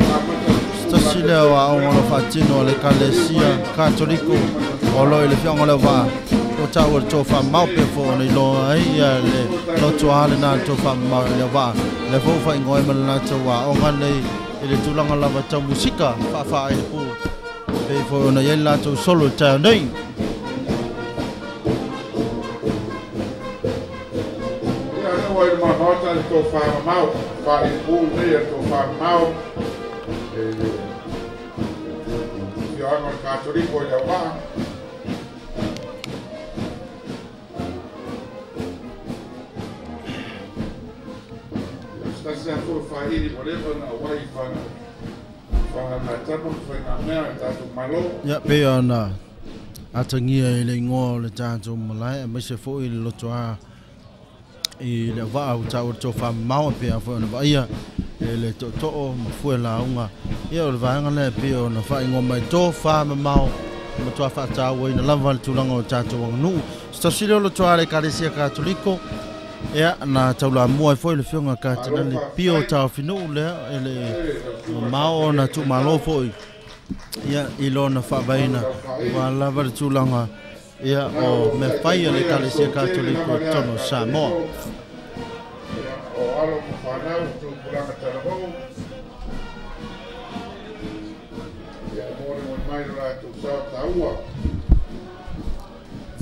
S1: se tasi lea o aoga o lo faatino a le Ekalesia Katoliko o lo i le fioga o le auvaa o taua le tofa mamao pea foi ona iloa ai ia le lotoa lena le tofa mamao i le auvaa lea foi ua faaigoa ai ma le latou aoga nei i le tulaga lava tau musika faafaaailepū pei foi ona i ai le latou solo i le taeao nei.
S2: Ia lea ua i luma maota le tofa mamao faailepū nei a le tofa mamao e le afioaga o le Katoliko i le auvaa. Ia se tasi lava foi o faili ua leva ona auai i faagatama ma faigamea a le tatou Malo.
S1: Ia pei ona atagia i le igoa o le tatou malae aemaise foi le lotoa i le auvaa ua taua le tofa mamao e pei foi ona vaaia e le tootoo ma fue lauga. Ia o le vaega lea e pei ona faaigoa mai tofa mamao matua faatauaina lava le tulaga o tatou aganuu. Se tasi lea o lotoa a le Ekalesia Katoliko ia na taulamua ai foi le afioga Katinali Pio Taofinuu lea e le mamao ona tuumalo foi ia i lona faavaeina ua lava le tulaga ia o mea fai a le Ekalesia Katoliko i totonu o Samoa.
S2: O alo ma fanau tupulaga talavou ia e molimoli mai lo latou sao taua.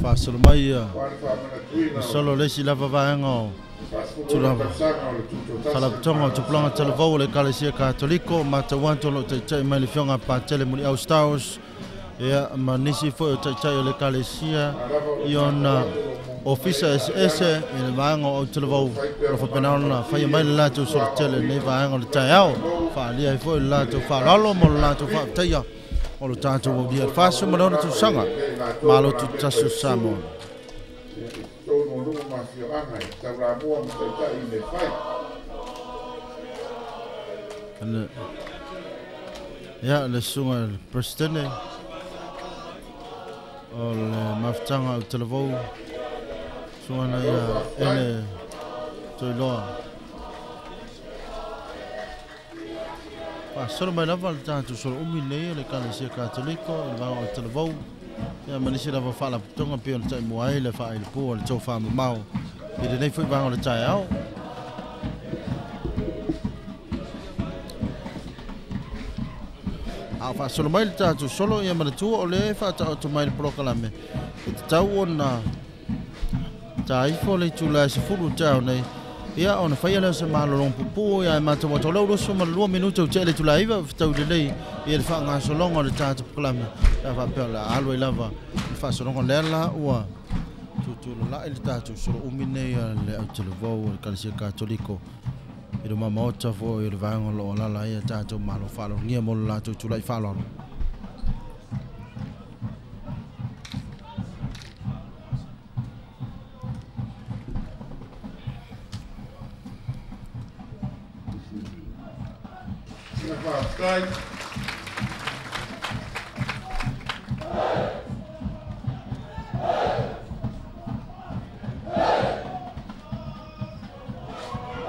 S1: Faasolo mai ia
S2: Aua le faamanatuina o
S1: solo le isi lava vaega o
S2: 46
S1: tulaga
S2: tausaga o le tutoatasi o le
S1: Faalapotopotoga o
S2: Malo o
S1: Tupulaga
S2: Samoa.
S1: Talavou o le Ekalesia Katoliko matau atu o lo o taitai mai le afioga a Patele Muliau Stowers ia ma nisi foi o taitai o le Ekalesia
S2: A lava o lo
S1: i
S2: matou
S1: ona
S2: atu o lo mulimuli mai
S1: ofisa
S2: ai
S1: eseese
S2: latou
S1: i le vaega o
S2: o lo o
S1: Autalavou
S2: fai
S1: o
S2: pea
S1: lo
S2: ma
S1: faapena ona
S2: manulauti
S1: faia
S2: e
S1: mai le latou
S2: tutua
S1: solotele lenei
S2: aoaoina
S1: vaega o le
S2: tupulaga
S1: taeao
S2: talavou
S1: faaalia ai foi le
S2: i le
S1: latou faaaloalo ma
S2: Ekalesia
S1: le latou
S2: Katoliko.
S1: faafetaia o lo
S2: Ia
S1: tatou aulia le
S2: faamoemoe
S1: 46
S2: maualuga lava i
S1: tausaga
S2: le i latou
S1: Malo
S2: o le a
S1: Tutasi
S2: mepa
S1: o
S2: i
S1: Samoa.
S2: susulu ia i totonu o nuu ma afioaga e taulamua ma taitai i mea fai.
S1: Ia le susuga i le Peresetene o le mafutaga o Talavou, susuga na ia Ele Toiloa. Faasolo mai lava le tatou solo umi lenei o le Ekalesia Katoliko i le vaega o Talavou, ia ma nisi lava faalapotopotoga pei ona taimua ai le faaailepu o le tofamamao i lenei foi vaega o le taeao. A o faasolo mai le tatou solo, ia manatua o lea e faataoto mai le polokalame e tatau ona taifo le itula e 10 taeao nei, ia ona faia lea o se malologa puupuu, ia e matau atu o lea ua 22 minute ua tea le itula e 9 fetaui lelei ia le faagasologa o le tatou polokalame, ia faapea o le a alu ai lava le faasologa lea la ua tutulalai le tatou solo umi nei a le autalavou o le Ekalesia Katoliko i luma maota foi o le vaega o lo o alaala ai a tatou malo faaaloalogia mo le latou tula'i faaaloalo.
S2: Ia faafetai.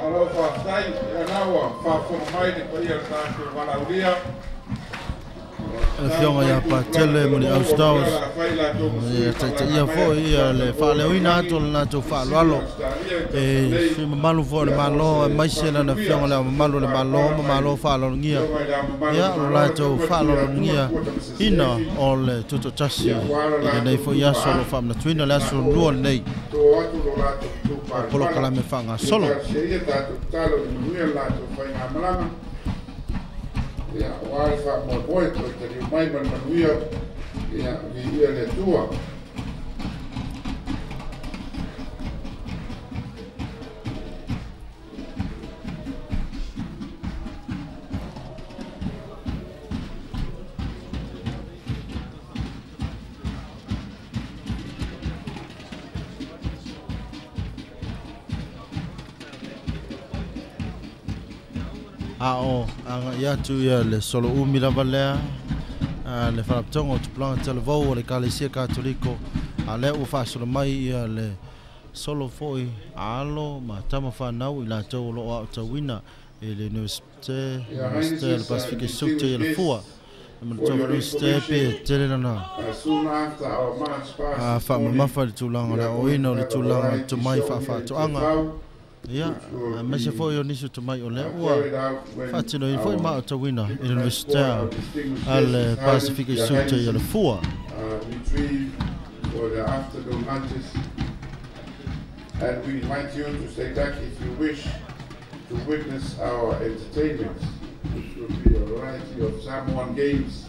S2: Alo faafetai, ia na ua faafofoga mai le paia o le tatou valaaulia.
S1: Le afioga ia Patele Muniau Stowers, ia taitaia foi ia le faaleoina atu o le latou faaaloalo e sui mamalu foi o le Malo, aemaise lana afioga le Ao Mamalu o le Malo ma Malo faaaloalogia, ia o le latou faaaloalogia ina o le tutoatasi i lenei foi aso o lo o faamanatuina le aso lua lenei o polokalame faagasolo.
S2: Ia tatou tatalo i le manuia o le latou faigamalaga. Ia, aua le faamoemoe toe taliu mai ma le manuia, ia, viia le Atua.
S1: A o agai atu ia le solo umi lava lea a le Faalapotopotoga o Tupulaga Talavou o le Ekalesia Katoliko, a lea ua faasolo mai ia le solo foi a alo ma tama fanau i latou o lo o aotauina i le Universite
S2: Your
S1: Universite o le
S2: Highnesses,
S1: Pasifika Saute i
S2: distinguished
S1: Alafua.
S2: guests,
S1: E
S2: for
S1: manatua
S2: your
S1: foi Universite pe
S2: information,
S1: tele lana
S2: soon after our march past
S1: a
S2: this morning,
S1: faamamafa i le tulaga o
S2: we
S1: le
S2: are going
S1: aoaoina
S2: to
S1: o le
S2: have a
S1: tulaga o le
S2: variety
S1: tomai
S2: show here in
S1: faafaatoaga.
S2: Tiafau,
S1: Ia,
S2: which will
S1: aemaise
S2: be
S1: foi o nisi o tomai o lea ua
S2: carried out when
S1: faatinoina foi ma
S2: our
S1: aotauina i le
S2: diplomatic
S1: Universite
S2: corps, our distinguished
S1: a
S2: guests,
S1: le
S2: His Highness,
S1: Pasifika
S2: Their
S1: Saute i
S2: Highnesses,
S1: Alafua.
S2: retrieve for their afternoon lunches. And we invite you to stay back if you wish to witness our entertainment, which will be a variety of Samoan games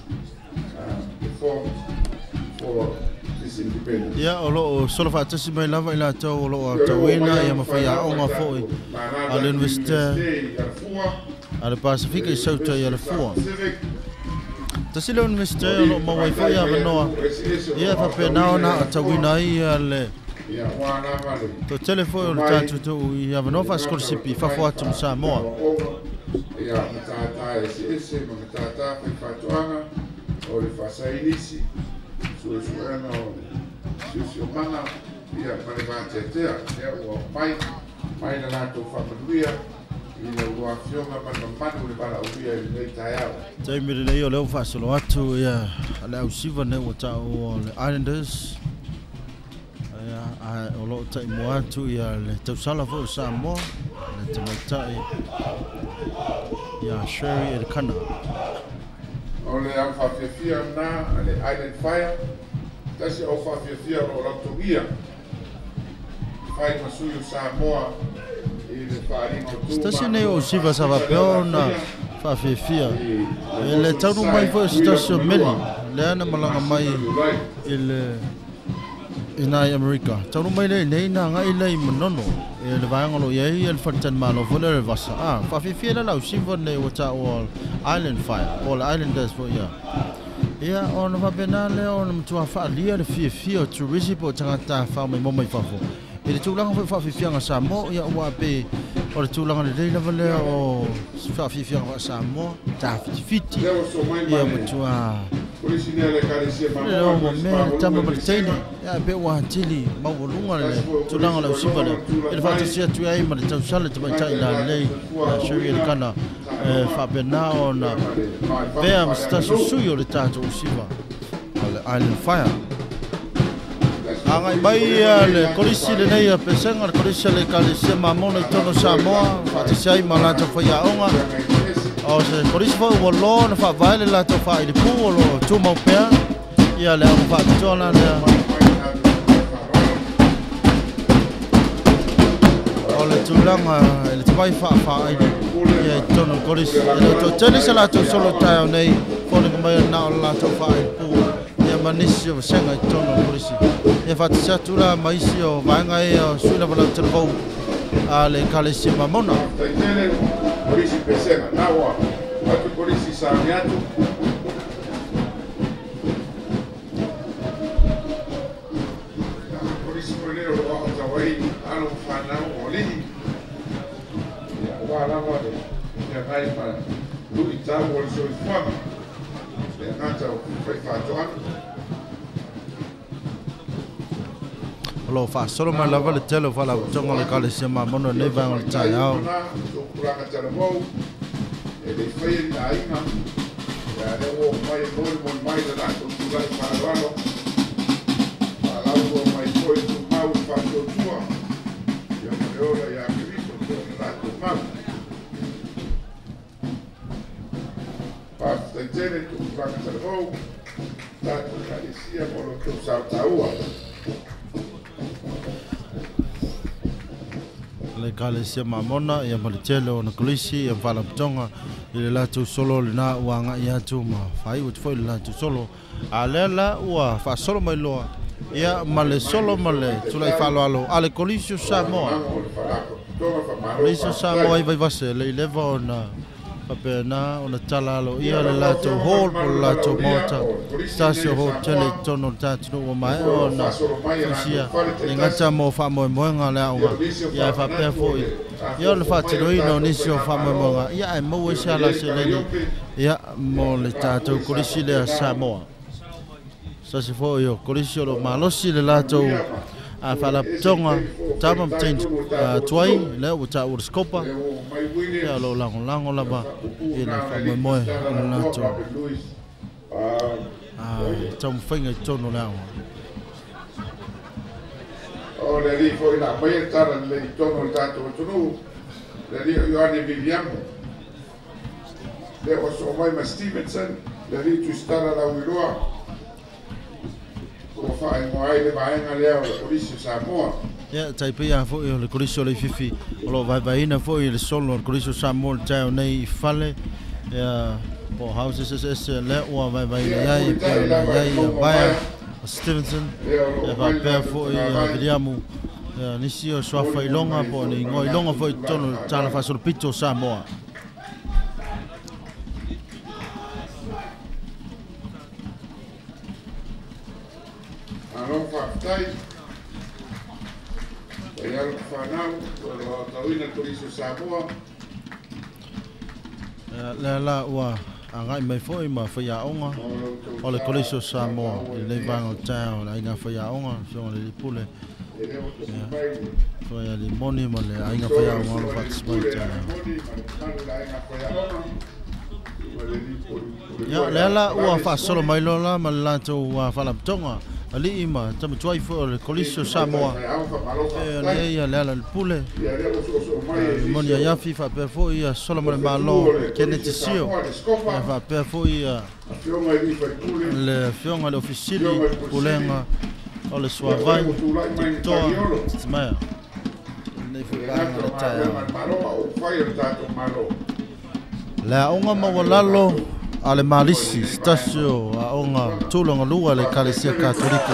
S2: performed for this independence.
S1: Ia o lo o solo faatasi mai lava i latou o lo o
S2: Ia le ua
S1: aotauina
S2: mai
S1: ia
S2: au
S1: ma
S2: faiaoga
S1: faiaoga foi
S2: tatou
S1: a le
S2: malala i
S1: Universite
S2: Universite i Alafua,
S1: a le Pasifika
S2: le
S1: i Saute i
S2: University of
S1: Alafua.
S2: South Pacific,
S1: Tasi le Universite
S2: o
S1: o lo o
S2: alii
S1: maua ai foi
S2: tamaitai
S1: avanoa
S2: faiatunuu eseese o
S1: ia
S2: lo o
S1: faapena
S2: aotauina
S1: ona
S2: i
S1: aotauina
S2: Alafua,
S1: ai ia le
S2: ia ua lava le
S1: toatele foi o le
S2: tomai
S1: tatou tuu i avanoa
S2: e le gata o le
S1: faasikolasipi i
S2: tomai
S1: fafo atu ma Samoa.
S2: faaaoaoga, ia matātā eseese ma matātā faifaatoaga o le faasainisi, suesuega o le siosiomaga, ia ma le vateatea. Ia ua mai mai le latou faamanuia i le ua afioga ma le mamalu o le valaaulia i lenei taeao.
S1: Taimi lenei o lea ua faasolo atu ia le ausiva nei ua taua o le Islanders, ia ae o lo o taimua atu ia le tausala foi o Samoa le tamaitai ia Sherry Elekana.
S2: O le au faafiafia lena a le Island Fire, tasi au faafiafia o lo o lautogia fai ma sui o Samoa i le faaaliga o
S1: Se
S2: tu
S1: tasi
S2: ma
S1: nei o
S2: atua
S1: siva sa
S2: Pasifika le
S1: faapea ona
S2: Alafia
S1: faafiafia
S2: i le
S1: e le
S2: motu
S1: taunu mai
S2: i
S1: foi o se
S2: Tutuila
S1: tasi o
S2: ma
S1: meli
S2: Manua
S1: lea na
S2: i le
S1: malaga mai
S2: masina o Iulai.
S1: i le i nai Amerika. Taunu mai lea i nei na agai lea i Manono e le vaega o lo o i ai ia le faletalimalo foi lea o le vasa. A faafiafia lea le ausiva nei ua taua o le Island Fire po o le Islanders foi ia. Ia ona faapena lea ona matua faalia le fiafia o turisi po o tagata tafao mai mo mai fafo. I le tulaga foi faafiafiaga Samoa, ia ua pe O le tulaga lelei lava lea o faafiafiaga faa-Samoa, tafitifiti, ia matua le mea le tama ma le teine, ia pe ua atili maualuga le tulaga o le ausiva lea. I le faatasi atu ai ma le tausala tamaitai lalelei Sherry Elikana faapena ona vea ma se tasi o sui o le tatou ausiva o le Island Fire. Agai mai le kolisi lenei a Pesega, le kolisi a le Ekalesia Mamona i totonu o Samoa, faatasi ai ma latou faiaoga. O se kolisi foi ua loa ona faavae le latou faailipu o loo tumau pea ia le aoga faapitoa la lea. O le tulaga i le tamai faafaaili ia i totonu o le kolisi. E le o toatele se latou solo taeao nei, foliga mai na o le latou faailipu ia ma nisi o vasega i totonu o le kolisi. Ia faatasi atu la ma isi o vaega ia o sui lava lau talavou a le Ekalesia Mamona.
S2: Polisi Pesega, nawa, atu polisi Samiatu. Polisi Polero o Tawai, alo whanau o lihi. Ia wā lava le, ia ngai ma lui tau o le soifuaga. Ia ngata o whai whātoana.
S1: O lo faasolo mai lava le tele o faalapotopotoga o le Ekalesia Mamona lenei vaega o le taeao.
S2: Tupulaga talavou, e le whaia ni aiga, ia le o mai moli moli mai le latou tulai faaaloalo, faalaulua mai foi tumau i faatuatua, ia ma le ola ia Keriso pe o le latou mau. Faafetai tele tupulaga talavou, tatou Ekalesia mo lo tou saotaua.
S1: Le Ekalesia Mamona ia ma le tele o ona kolisi ia ma faalapotopotoga i le latou solo lena ua agai atu ma faaiu atu foi le latou solo. A lea la ua faasolo mai loa ia ma le solo ma le tulai faaaloalo a le Kolisi o Samoa. Kolisi o Samoa i Vaivase le i leva ona faapena ona tala aloaia le latou hall po o le latou maota se tasi o hotele i totonu o le tatou ua maea ona fusia e gata mo faamoemoega o le aoga ia ae faapea foi ia o le faatinoina o nisi o faamoemoega ia ae maua ai se ala seleni ia mo le tatou kolisi lea Samoa. Se tasi foi o kolisi o lo o malosi le latou faalapotopotoga tama ma teine tuai lea ua taua le Scopa ia o lo o lagolago lava i le faamoemoe o le latou taumafaiga i totonu o le aoga.
S2: O le alii foi la aumai le tala lelei i totonu o le tatou atunuu, le alii o Ioane Viliamu, lea ua soo mai ma Stevenson, le alii Tusitala Lauiloa, ua faaigoa ai le vaega lea o le Kolisi o Samoa.
S1: Ia, tai pei lava foi o le Kolisi o Leififi o lo o vaevaeina foi le solo o le Kolisi o Samoa i le taeao nei i fale, ia, po o houses eseese lea ua vaevaeina i ai e pei ona i ai ia Vaea, o Stevenson, ia faapea foi ia Viliamu, ia nisi o suafa iloga po o ni igoa iloga foi i totonu o le tala faasolopito o Samoa.
S2: Malo faafetai. Ua i alo ma fanau, ua lo aotauina le Kolisi o Samoa.
S1: Lea la ua agai mai foi ma faiaoga o le Kolisi o Samoa i lenei vaega o le taeao, le aiga faiaoga, le Afioga i le Alii Pule, ia le Alii Moni ma le aiga faiaoga o lo o faatasi mai i le taeao. Ia, lea la ua faasolo mai loa la ma le latou faalapotopotoga alii ma tamatuai foi o le Kolisi o Samoa, e ona i ai ia Lealailepule, Moni Aiafi, faapea foi ia Solomon Keneti Sio, ia faapea foi ia le Afioga i le Ofisa Sili Pulega o le Suavai, Toa Titimaea. Lenei foi vaega o le taeao. Le aoga maualalo a le Malisi, se tasi o aoga tulaga lua a le Ekalesia Katoliko